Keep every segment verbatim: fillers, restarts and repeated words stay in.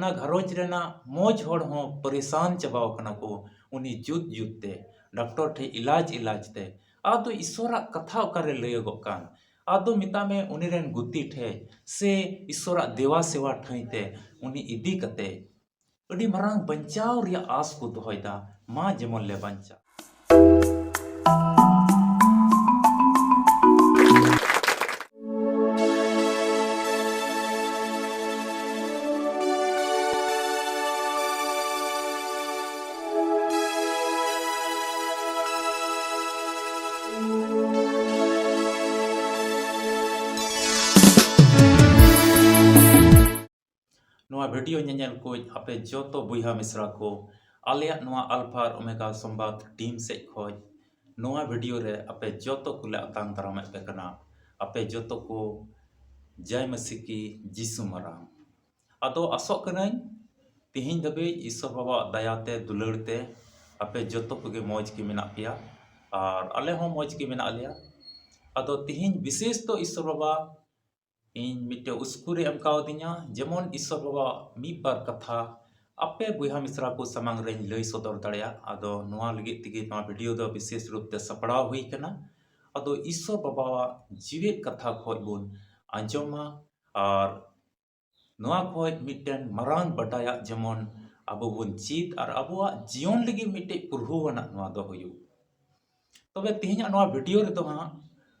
ᱚᱱᱟ ᱜᱷᱟᱨᱚᱸᱡᱽ ᱨᱮᱱᱟᱜ ᱢᱚᱡᱽ ᱦᱚᱲ ᱦᱚᱸ ᱯᱟᱨᱤᱥᱟᱱ ᱪᱟᱵᱟᱣ ᱠᱟᱱᱟ ᱠᱚ ᱩᱱᱤ ᱡᱩᱛ ᱡᱩᱛ ᱛᱮ, ᱰᱟᱠᱛᱚᱨ ᱴᱷᱮᱡ ᱤᱞᱟᱡᱽ ᱤᱞᱟᱡᱽ ᱛᱮ᱾ ᱟᱫᱚ ᱤᱥᱚᱨᱟᱜ ᱠᱟᱛᱷᱟ ᱚᱠᱟᱨᱮ ᱞᱟᱹᱭᱚᱜᱚᱜ ᱠᱟᱱ? ᱟᱫᱚ ᱢᱮᱛᱟᱜ ᱢᱮ ᱩᱱᱤ ᱨᱮᱱ ᱜᱩᱛᱤ ᱴᱷᱮᱡ ᱥᱮ ᱤᱥᱚᱨᱟᱜ ᱫᱮᱣᱟ ᱥᱮᱣᱟ ᱴᱷᱟᱹᱭ ᱛᱮ ᱩᱱᱤ ᱤᱫᱤ ᱠᱟᱛᱮ ᱟᱹᱰᱤ ᱢᱟᱨᱟᱝ ᱵᱟᱧᱪᱟᱣ ᱨᱮᱭᱟᱜ ᱟᱸᱥ ᱠᱚ ᱫᱚᱦᱚᱭᱮᱫᱟ᱾ ᱢᱟ ᱡᱮᱢᱚᱱ ᱞᱮ ᱵᱟᱧᱪᱟᱜ᱾ ᱱᱚᱣᱟ ᱵᱷᱤᱰᱤᱭᱳ ᱧᱮᱧᱮᱞ ᱠᱚ ᱟᱯᱮ ᱡᱚᱛᱚ ᱵᱚᱭᱦᱟ ᱢᱤᱥᱨᱟ ᱠᱚ, ᱟᱞᱮᱭᱟᱜ ᱱᱚᱣᱟ ᱟᱞᱯᱷᱟ ᱟᱨ ᱳᱢᱮᱜᱟ ᱥᱚᱢᱵᱟᱫ ᱴᱤᱢ ᱥᱮᱫ ᱠᱷᱚᱡ ᱱᱚᱣᱟ ᱵᱷᱤᱰᱤᱭᱳ ᱨᱮ ᱟᱯᱮ ᱡᱚᱛᱚ ᱠᱚᱞᱮ ᱟᱛᱟᱝ ᱫᱟᱨᱟᱢᱮᱫ ᱯᱮ ᱠᱟᱱᱟ᱾ ᱟᱯᱮ ᱡᱚᱛᱚ ᱠᱚ ᱡᱟᱭ ᱢᱟᱹᱥᱤ ᱠᱤ ᱡᱤᱥᱩ ᱢᱟᱨᱟᱝ᱾ ᱟᱫᱚ ᱟᱥᱚᱜ ᱠᱟᱹᱱᱟᱹᱧ ᱛᱤᱦᱤᱧ ᱫᱷᱟᱹᱵᱤᱡ ᱤᱥᱚᱨ ᱵᱟᱵᱟᱣᱟᱜ ᱫᱟᱭᱟ ᱛᱮ, ᱫᱩᱞᱟᱹᱲ ᱛᱮ ᱟᱯᱮ ᱡᱚᱛᱚ ᱠᱚᱜᱮ ᱢᱚᱡᱽ ᱜᱮ ᱢᱮᱱᱟᱜ ᱯᱮᱭᱟ ᱟᱨ ᱟᱞᱮ ᱦᱚᱸ ᱢᱚᱡᱽ ᱜᱮ ᱢᱮᱱᱟᱜ ᱞᱮᱭᱟ᱾ ᱟᱫᱚ ᱛᱤᱦᱤᱧ ᱵᱤᱥᱮᱥ ᱫᱚ ᱤᱥᱚᱨ ᱵᱟᱵᱟ ᱤᱧ ᱢᱤᱫᱴᱮᱱ ᱩᱥᱠᱩᱨᱮ ᱮᱢ ᱠᱟᱣᱫᱤᱧᱟ, ᱡᱮᱢᱚᱱ ᱤᱥᱚᱨ ᱵᱟᱵᱟᱣᱟᱜ ᱢᱤᱫ ᱵᱟᱨ ᱠᱟᱛᱷᱟ ᱟᱯᱮ ᱵᱚᱭᱦᱟ ᱢᱤᱥᱨᱟ ᱠᱚ ᱥᱟᱢᱟᱝ ᱨᱮᱧ ᱞᱟᱹᱭ ᱥᱚᱫᱚᱨ ᱫᱟᱲᱮᱭᱟᱜ᱾ ᱟᱫᱚ ᱱᱚᱣᱟ ᱞᱟᱹᱜᱤᱫ ᱛᱮᱜᱮ ᱱᱚᱣᱟ ᱵᱷᱤᱰᱤᱭᱳ ᱫᱚ ᱵᱤᱥᱮᱥ ᱨᱩᱯ ᱛᱮ ᱥᱟᱯᱲᱟᱣ ᱦᱩᱭ ᱠᱟᱱᱟ᱾ ᱟᱫᱚ ᱤᱥᱚᱨ ᱵᱟᱵᱟᱣᱟᱜ ᱡᱤᱣᱮᱫ ᱠᱟᱛᱷᱟ ᱠᱷᱚᱡ ᱵᱚᱱ ᱟᱸᱡᱚᱢᱟ ᱟᱨ ᱱᱚᱣᱟ ᱠᱷᱚᱡ ᱢᱤᱫᱴᱮᱱ ᱢᱟᱨᱟᱝ ᱵᱟᱰᱟᱭᱟᱜ ᱡᱮᱢᱚᱱ ᱟᱵᱚ ᱵᱚᱱ ᱪᱮᱫ ᱟᱨ ᱟᱵᱚᱣᱟᱜ ᱡᱤᱭᱚᱱ ᱞᱟᱹᱜᱤᱫ ᱢᱤᱫᱴᱮᱡ ᱯᱩᱨᱦᱩᱣᱟᱱᱟᱜ ᱱᱚᱣᱟ ᱫᱚ ᱦᱩᱭᱩᱜ᱾ ᱛᱚᱵᱮ ᱛᱮᱦᱮᱧᱟᱜ ᱱᱚᱣᱟ ᱵᱷᱤᱰᱤᱭᱳ ᱨᱮᱫᱚ ᱦᱟᱸᱜ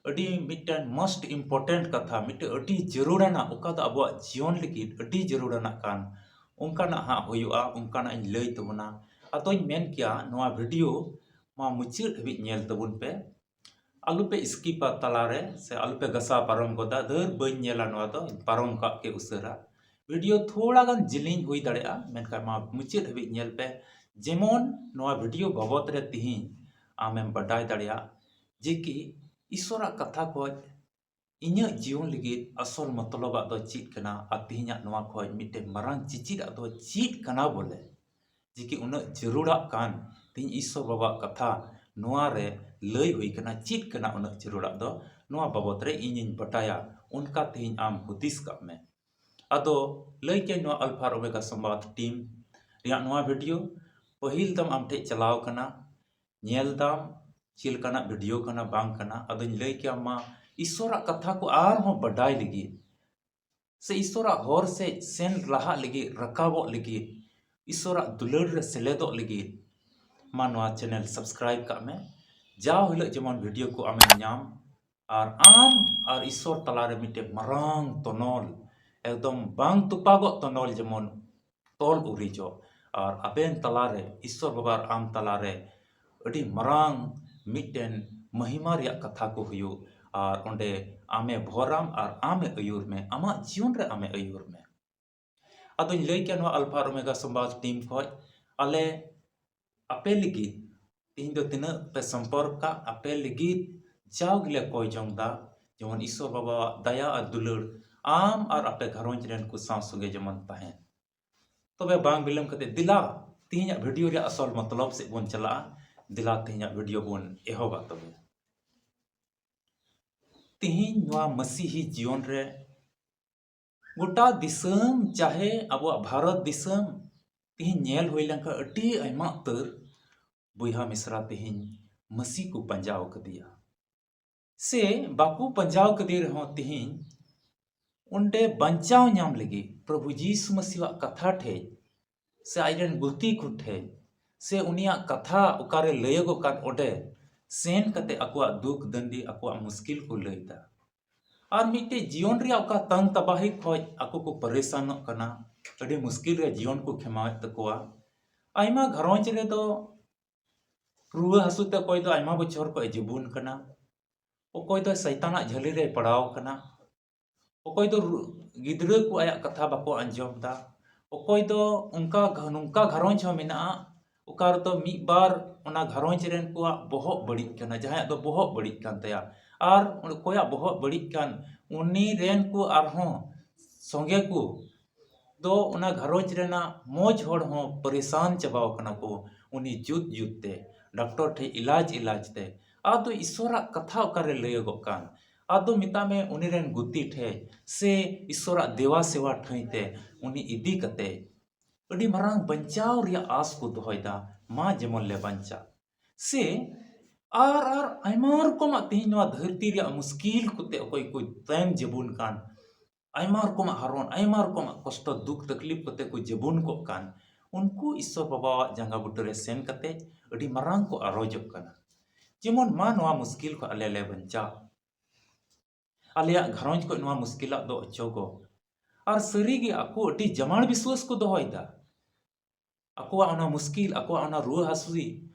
ᱟᱹᱰᱤ ᱢᱤᱫᱴᱮᱱ most important ᱠᱟᱛᱷᱟ, ᱢᱤᱫᱴᱮᱱ ᱟᱹᱰᱤ ᱡᱟᱹᱨᱩᱲᱟᱱᱟᱜ, ᱚᱠᱟ ᱫᱚ ᱟᱵᱚᱣᱟᱜ ᱡᱤᱭᱚᱱ ᱞᱟᱹᱜᱤᱫ ᱟᱹᱰᱤ ᱡᱟᱹᱨᱩᱲᱟᱱᱟᱜ ᱠᱟᱱ, ᱚᱱᱠᱟᱱᱟᱜ ᱦᱟᱸᱜ ᱦᱩᱭᱩᱜᱼᱟ, ᱚᱱᱠᱟᱱᱟᱜ ᱤᱧ ᱞᱟᱹᱭ ᱛᱟᱵᱚᱱᱟ᱾ ᱟᱫᱚᱧ ᱢᱮᱱ ᱠᱮᱭᱟ ᱱᱚᱣᱟ ᱵᱷᱤᱰᱤᱭᱳ ᱢᱟ ᱢᱩᱪᱟᱹᱫ ᱦᱟᱹᱵᱤᱡ ᱧᱮᱞ ᱛᱟᱵᱚᱱ ᱯᱮ᱾ ᱟᱞᱚᱯᱮ ᱥᱠᱤᱯᱟ ᱛᱟᱞᱟᱨᱮ, ᱥᱮ ᱟᱞᱚᱯᱮ ᱜᱷᱟᱥᱟᱣ ᱯᱟᱨᱚᱢ ᱜᱚᱫᱟ᱾ ᱫᱟᱹᱨ ᱵᱟᱹᱧ ᱧᱮᱞᱟ, ᱱᱚᱣᱟ ᱫᱚ ᱯᱟᱨᱚᱢ ᱠᱟᱜ ᱠᱮ ᱩᱥᱟᱹᱨᱟ᱾ ᱵᱷᱤᱰᱤᱭᱳ ᱛᱷᱚᱲᱟ ᱜᱟᱱ ᱡᱤᱞᱤᱧ ᱦᱩᱭ ᱫᱟᱲᱮᱭᱟᱜᱼᱟ, ᱢᱮᱱᱠᱷᱟᱱ ᱢᱟ ᱢᱩᱪᱟᱹᱫ ᱦᱟᱹᱵᱤᱡ ᱧᱮᱞ ᱯᱮ, ᱡᱮᱢᱚᱱ ᱱᱚᱣᱟ ᱵᱷᱤᱰᱤᱭᱳ ᱵᱟᱵᱚᱛ ᱨᱮ ᱛᱤᱦᱤᱧ ᱟᱢᱮᱢ ᱵᱟᱰᱟᱭ ᱫᱟᱲᱮᱭᱟᱜ ᱡᱮ ᱠᱤ ᱤᱥᱚᱨᱟᱜ ᱠᱟᱛᱷᱟ ᱠᱷᱚᱡ ᱤᱧᱟᱹᱜ ᱡᱤᱭᱚᱱ ᱞᱟᱹᱜᱤᱫ ᱟᱥᱚᱞ ᱢᱚᱛᱞᱚᱵᱟᱜ ᱫᱚ ᱪᱮᱫ ᱠᱟᱱᱟ ᱟᱨ ᱛᱤᱦᱤᱧᱟᱜ ᱱᱚᱣᱟ ᱠᱷᱚᱡ ᱢᱤᱫᱴᱮᱱ ᱢᱟᱨᱟᱝ ᱪᱮᱪᱮᱫᱟᱜ ᱫᱚ ᱪᱮᱫ ᱠᱟᱱᱟ ᱵᱚᱞᱮ᱾ ᱡᱮ ᱠᱤ ᱩᱱᱟᱹᱜ ᱡᱟᱹᱨᱩᱲᱟᱜ ᱠᱟᱱ ᱛᱤᱦᱤᱧ ᱤᱥᱚᱨ ᱵᱟᱵᱟᱣᱟᱜ ᱠᱟᱛᱷᱟ ᱱᱚᱣᱟ ᱨᱮ ᱞᱟᱹᱭ ᱦᱩᱭ ᱠᱟᱱᱟ, ᱪᱮᱫ ᱠᱟᱱᱟ ᱩᱱᱟᱹᱜ ᱡᱟᱹᱨᱩᱲᱟᱜ ᱫᱚ, ᱱᱚᱣᱟ ᱵᱟᱵᱚᱛ ᱨᱮ ᱤᱧᱤᱧ ᱵᱟᱰᱟᱭᱟ, ᱚᱱᱠᱟ ᱛᱤᱦᱤᱧ ᱟᱢ ᱦᱩᱫᱤᱥ ᱠᱟᱜ ᱢᱮ᱾ ᱟᱫᱚ ᱞᱟᱹᱭ ᱠᱮᱫ ᱱᱚᱣᱟ ᱟᱞᱯᱷᱟ ᱟᱨ ᱳᱢᱮᱜᱟ ᱥᱚᱢᱵᱟᱫ ᱴᱤᱢ ᱨᱮᱭᱟᱜ ᱱᱚᱣᱟ ᱵᱷᱤᱰᱤᱭᱳ ᱯᱟᱹᱦᱤᱞ ᱫᱚᱢ ᱟᱢ ᱴᱷᱮᱡ ᱪᱟᱞᱟᱣ ᱠᱟᱱᱟ, ᱧᱮᱞ ᱫᱟᱢ ᱪᱮᱫ ᱞᱮᱠᱟᱱᱟᱜ ᱵᱷᱤᱰᱤᱭᱳ ᱠᱟᱱᱟ ᱵᱟᱝ ᱠᱟᱱᱟ᱾ ᱟᱫᱚᱧ ᱞᱟᱹᱭ ᱠᱮᱭᱟ, ᱢᱟ ᱤᱥᱥᱚᱨᱟᱜ ᱠᱟᱛᱷᱟ ᱠᱚ ᱟᱨᱦᱚᱸ ᱵᱟᱰᱟᱭ ᱞᱟᱹᱜᱤᱫ ᱥᱮ ᱤᱥᱥᱚᱨᱟᱜ ᱦᱚᱨ ᱥᱮᱫ ᱥᱮᱱ ᱞᱟᱦᱟᱜ ᱞᱟᱹᱜᱤᱫ, ᱨᱟᱠᱟᱵᱚᱜ ᱞᱟᱹᱜᱤᱫ, ᱤᱥᱥᱚᱨᱟᱜ ᱫᱩᱞᱟᱹᱲ ᱨᱮ ᱥᱮᱞᱮᱫᱚᱜ ᱞᱟᱹᱜᱤᱫ, ᱢᱟ ᱱᱚᱣᱟ ᱪᱮᱱᱮᱞ ᱥᱟᱵᱥᱠᱨᱟᱭᱤᱵ ᱠᱟᱜ ᱢᱮ᱾ ᱡᱟᱣ ᱦᱤᱞᱳᱜ ᱡᱮᱢᱚᱱ ᱵᱷᱤᱰᱤᱭᱳ ᱠᱚ ᱟᱢᱮᱢ ᱧᱟᱢ ᱟᱨ ᱟᱢ ᱟᱨ ᱤᱥᱥᱚᱨ ᱛᱟᱞᱟᱨᱮ ᱢᱤᱫᱴᱮᱱ ᱢᱟᱨᱟᱝ ᱛᱚᱱᱚᱞ, ᱮᱠᱫᱚᱢ ᱵᱟᱝ ᱛᱚᱯᱟᱜᱚᱜ ᱛᱚᱱᱚᱞ ᱡᱮᱢᱚᱱ ᱛᱚᱞ ᱩᱨᱤᱡᱚᱜ, ᱟᱨ ᱟᱵᱮᱱ ᱛᱟᱞᱟᱨᱮ, ᱤᱥᱥᱚᱨ ᱵᱟᱵᱟ ᱟᱨ ᱟᱢ ᱛᱟᱞᱟᱨᱮ ᱟᱹᱰᱤ ᱢᱟᱨᱟᱝ ᱢᱤᱫᱴᱮᱱ ᱢᱚᱦᱤᱢᱟ ᱨᱮᱭᱟᱜ ᱠᱟᱛᱷᱟ ᱠᱚ ᱦᱩᱭᱩᱜ, ᱟᱨ ᱚᱸᱰᱮ ᱟᱢᱮ ᱵᱷᱚᱨᱟᱢ ᱟᱨ ᱟᱢᱮ ᱟᱹᱭᱩᱨ ᱢᱮ, ᱟᱢᱟᱜ ᱡᱤᱭᱚᱱ ᱨᱮ ᱟᱢᱮ ᱟᱹᱭᱩᱨ ᱢᱮ᱾ ᱟᱫᱚᱧ ᱞᱟᱹᱭ ᱠᱮᱭᱟ ᱱᱚᱣᱟ ᱟᱞᱯᱷᱟ ᱟᱨ ᱳᱢᱮᱜᱟ ᱥᱚᱢᱵᱟᱫ ᱴᱤᱢ ᱠᱷᱚᱡ ᱟᱞᱮ ᱟᱯᱮ ᱞᱟᱹᱜᱤᱫ ᱛᱤᱦᱤᱧ ᱫᱚ ᱛᱤᱱᱟᱹᱜ ᱯᱮ ᱥᱚᱢᱯᱚᱨᱠ ᱠᱟᱜ, ᱟᱯᱮ ᱞᱟᱹᱜᱤᱫ ᱡᱟᱣ ᱜᱮᱞᱮ ᱠᱚᱭ ᱡᱚᱝ ᱫᱟ, ᱡᱮᱢᱚᱱ ᱤᱥᱥᱚᱨ ᱵᱟᱵᱟᱣᱟᱜ ᱫᱟᱭᱟ ᱟᱨ ᱫᱩᱞᱟᱹᱲ ᱟᱢ ᱟᱨ ᱟᱯᱮ ᱜᱷᱟᱨᱚᱸᱡᱽ ᱨᱮᱱ ᱠᱚ ᱥᱟᱶ ᱥᱚᱸᱜᱮ ᱡᱮᱢᱚᱱ ᱛᱟᱦᱮᱱ᱾ ᱛᱚᱵᱮ ᱵᱟᱝ ᱵᱤᱞᱚᱢ ᱠᱟᱛᱮ ᱫᱮᱞᱟ ᱛᱤᱦᱤᱧᱟᱜ ᱵᱷᱤᱰᱤᱭᱳ ᱨᱮᱭᱟᱜ ᱟᱥᱚᱞ ᱢᱚᱛᱞᱚᱵ ᱥᱮᱫ ᱵᱚᱱ ᱪᱟᱞᱟᱜᱼᱟ᱾ ᱫᱮᱞᱟ ᱛᱤᱦᱤᱧᱟᱜ ᱵᱷᱤᱰᱤᱭᱳ ᱵᱚᱱ ᱮᱦᱚᱵᱟ᱾ ᱛᱚᱵᱮ ᱛᱤᱦᱤᱧ ᱱᱚᱣᱟ ᱢᱟᱹᱥᱤᱦᱤ ᱡᱤᱭᱚᱱ ᱨᱮ ᱜᱚᱴᱟ ᱫᱤᱥᱚᱢ, ᱪᱟᱦᱮ ᱟᱵᱚᱣᱟᱜ ᱵᱷᱟᱨᱚᱛ ᱫᱤᱥᱚᱢ, ᱛᱤᱦᱤᱧ ᱧᱮᱞ ᱦᱩᱭ ᱞᱮᱱᱠᱷᱟᱱ ᱟᱹᱰᱤ ᱟᱭᱢᱟ ᱩᱛᱟᱹᱨ ᱵᱚᱭᱦᱟ ᱢᱤᱥᱨᱟ ᱛᱤᱦᱤᱧ ᱢᱟᱹᱥᱤ ᱠᱚ ᱯᱟᱸᱡᱟ ᱟᱠᱟᱫᱮᱭᱟ᱾ ᱥᱮ ᱵᱟᱠᱚ ᱯᱟᱸᱡᱟ ᱟᱠᱟᱫᱮ ᱨᱮᱦᱚᱸ ᱛᱤᱦᱤᱧ ᱚᱸᱰᱮ ᱵᱟᱧᱪᱟᱣ ᱧᱟᱢ ᱞᱟᱹᱜᱤᱫ ᱯᱨᱚᱵᱷᱩ ᱡᱤᱥᱩ ᱢᱟᱹᱥᱤᱣᱟᱜ ᱠᱟᱛᱷᱟ ᱴᱷᱮᱡ ᱥᱮ ᱟᱡᱨᱮᱱ ᱜᱩᱛᱤ ᱠᱚ ᱴᱷᱮᱡ ᱥᱮ ᱩᱱᱤᱭᱟᱜ ᱠᱟᱛᱷᱟ ᱚᱠᱟᱨᱮ ᱞᱟᱹᱭᱟᱹᱜᱚᱜ ᱠᱟᱱ ᱚᱸᱰᱮ ᱥᱮᱱ ᱠᱟᱛᱮ ᱟᱠᱚᱣᱟᱜ ᱫᱩᱠ ᱫᱟᱹᱱᱫᱤ, ᱟᱠᱚᱣᱟᱜ ᱢᱩᱥᱠᱤᱞ ᱠᱚ ᱞᱟᱹᱭ ᱮᱫᱟ᱾ ᱟᱨ ᱢᱤᱫᱴᱮᱡ ᱡᱤᱭᱚᱱ ᱨᱮᱭᱟᱜ ᱚᱠᱟ ᱛᱟᱝ ᱛᱟᱵᱟᱦᱤ ᱠᱷᱚᱡ ᱟᱠᱚ ᱠᱚ ᱯᱟᱨᱤᱥᱟᱱᱚᱜ ᱠᱟᱱᱟ, ᱟᱹᱰᱤ ᱢᱩᱥᱠᱤᱞ ᱨᱮ ᱡᱤᱭᱚᱱ ᱠᱚ ᱠᱷᱮᱢᱟᱣᱮᱫ ᱛᱟᱠᱚᱣᱟ᱾ ᱟᱭᱢᱟ ᱜᱷᱟᱨᱚᱸᱡᱽ ᱨᱮᱫᱚ ᱨᱩᱣᱟᱹ ᱦᱟᱹᱥᱩ ᱛᱮ ᱚᱠᱚᱭ ᱫᱚ ᱟᱭᱢᱟ ᱵᱚᱪᱷᱚᱨ ᱠᱷᱚᱡ ᱡᱤᱵᱚᱱ ᱠᱟᱱᱟ, ᱚᱠᱚᱭ ᱫᱚ ᱥᱟᱭᱛᱟᱱᱟᱜ ᱡᱷᱟᱹᱞᱤ ᱨᱮᱭ ᱯᱟᱲᱟᱣ ᱠᱟᱱᱟ, ᱚᱠᱚᱭ ᱫᱚ ᱨᱩ-, ᱜᱤᱫᱽᱨᱟᱹ ᱠᱚ ᱟᱭᱟᱜ ᱠᱟᱛᱷᱟ ᱵᱟᱠᱚ ᱟᱸᱡᱚᱢ ᱫᱟ, ᱚᱠᱚᱭ ᱫᱚ ᱚᱱᱠᱟ ᱜᱷᱟ-, ᱱᱚᱝᱠᱟ ᱜᱷᱟᱨᱚᱸᱡᱽ ᱦᱚᱸ ᱢᱮᱱᱟᱜᱼᱟ, ᱚᱠᱟ ᱨᱮᱫᱚ ᱢᱤᱫ ᱵᱟᱨ ᱚᱱᱟ ᱜᱷᱟᱨᱚᱸᱡᱽ ᱨᱮᱱ ᱠᱚᱣᱟᱜ ᱵᱚᱦᱚᱜ ᱵᱟᱹᱲᱤᱡ ᱠᱟᱱᱟ, ᱡᱟᱦᱟᱸᱭᱟᱜ ᱫᱚ ᱵᱚᱦᱚᱜ ᱵᱟᱹᱲᱤᱡ ᱠᱟᱱ ᱛᱟᱭᱟ, ᱟᱨ ᱚᱠᱚᱭᱟᱜ ᱵᱚᱦᱚᱜ ᱵᱟᱹᱲᱤᱡ ᱠᱟᱱ, ᱩᱱᱤ ᱨᱮᱱ ᱠᱚ ᱟᱨᱦᱚᱸ ᱥᱚᱸᱜᱮ ᱠᱚ ᱫᱚ ᱚᱱᱟ ᱜᱷᱟᱨᱚᱸᱡᱽ ᱨᱮᱱᱟᱜ ᱢᱚᱡᱽ ᱦᱚᱲ ᱦᱚᱸ ᱯᱟᱨᱤᱥᱟᱱ ᱪᱟᱵᱟᱣ ᱠᱟᱱᱟ ᱠᱚ, ᱩᱱᱤ ᱡᱩᱛ ᱡᱩᱛ ᱛᱮ, ᱰᱟᱠᱛᱚᱨ ᱴᱷᱮᱡ ᱤᱞᱟᱡᱽ ᱤᱞᱟᱡᱽ ᱛᱮ᱾ ᱟᱫᱚ ᱤᱥᱥᱚᱨᱟᱜ ᱠᱟᱛᱷᱟ ᱚᱠᱟᱨᱮ ᱞᱟᱹᱭᱟᱹᱜᱚᱜ ᱠᱟᱱ? ᱟᱫᱚ ᱢᱮᱛᱟᱜ ᱢᱮ ᱩᱱᱤ ᱨᱮᱱ ᱜᱩᱛᱤ ᱴᱷᱮᱡ ᱥᱮ ᱤᱥᱥᱚᱨᱟᱜ ᱫᱮᱣᱟ ᱥᱮᱣᱟ ᱴᱷᱟᱹᱭ ᱛᱮ ᱩᱱᱤ ᱤᱫᱤ ᱠᱟᱛᱮ ᱟᱹᱰᱤ ᱢᱟᱨᱟᱝ ᱵᱟᱧᱪᱟᱣ ᱨᱮᱭᱟᱜ ᱟᱥ ᱠᱚ ᱫᱚᱦᱚᱭᱮᱫᱟ, ᱢᱟ ᱡᱮᱢᱚᱱ ᱞᱮ ᱵᱟᱧᱪᱟᱜ᱾ ᱥᱮ ᱟᱨ ᱟᱨ ᱟᱭᱢᱟ ᱨᱚᱠᱚᱢᱟᱜ ᱛᱮᱦᱮᱧ ᱱᱚᱣᱟ ᱫᱷᱟᱹᱨᱛᱤ ᱨᱮᱭᱟᱜ ᱢᱩᱥᱠᱤᱞ ᱠᱚᱛᱮ ᱚᱠᱚᱭ ᱠᱚ ᱛᱟᱭᱚᱢ ᱡᱟᱹᱵᱩᱱ ᱠᱟᱱ, ᱟᱭᱢᱟ ᱨᱚᱠᱚᱢᱟᱜ ᱦᱟᱨᱚᱱ, ᱟᱭᱢᱟ ᱨᱚᱠᱚᱢᱟᱜ ᱠᱚᱥᱴᱚ, ᱫᱩᱠ, ᱛᱟᱠᱞᱤᱯ ᱠᱚᱛᱮ ᱠᱚ ᱡᱟᱹᱵᱩᱱ ᱠᱚᱜ ᱠᱟᱱ, ᱩᱱᱠᱩ ᱤᱥᱥᱚᱨ ᱵᱟᱵᱟᱣᱟᱜ ᱡᱟᱸᱜᱟ ᱵᱩᱴᱟᱹ ᱨᱮ ᱥᱮᱱ ᱠᱟᱛᱮ ᱟᱹᱰᱤ ᱢᱟᱨᱟᱝ ᱠᱚ ᱟᱨᱚᱡᱚᱜ ᱠᱟᱱᱟ᱾ ᱡᱮᱢᱚᱱ ᱢᱟ ᱱᱚᱣᱟ ᱢᱩᱥᱠᱤᱞ ᱠᱷᱚᱱ ᱟᱞᱮ ᱞᱮ ᱵᱟᱧᱪᱟᱜ, ᱟᱞᱮᱭᱟᱜ ᱜᱷᱟᱨᱚᱸᱡᱽ ᱠᱷᱚᱱ ᱱᱚᱣᱟ ᱢᱩᱥᱠᱤᱞᱟᱜ ᱫᱚ ᱚᱪᱚᱜᱚᱜ᱾ ᱟᱨ ᱥᱟᱹᱨᱤᱜᱮ ᱟᱠᱚ ᱟᱹᱰᱤ ᱡᱟᱢᱟᱲ ᱵᱤᱥᱣᱟᱹᱥ ᱠᱚ ᱫᱚᱦᱚᱭᱮᱫᱟ᱾ ᱟᱠᱚᱣᱟᱜ ᱚᱱᱟ ᱢᱩᱥᱠᱤᱞ, ᱟᱠᱚᱣᱟᱜ ᱚᱱᱟ ᱨᱩᱣᱟᱹ ᱦᱟᱹᱥᱩᱭ,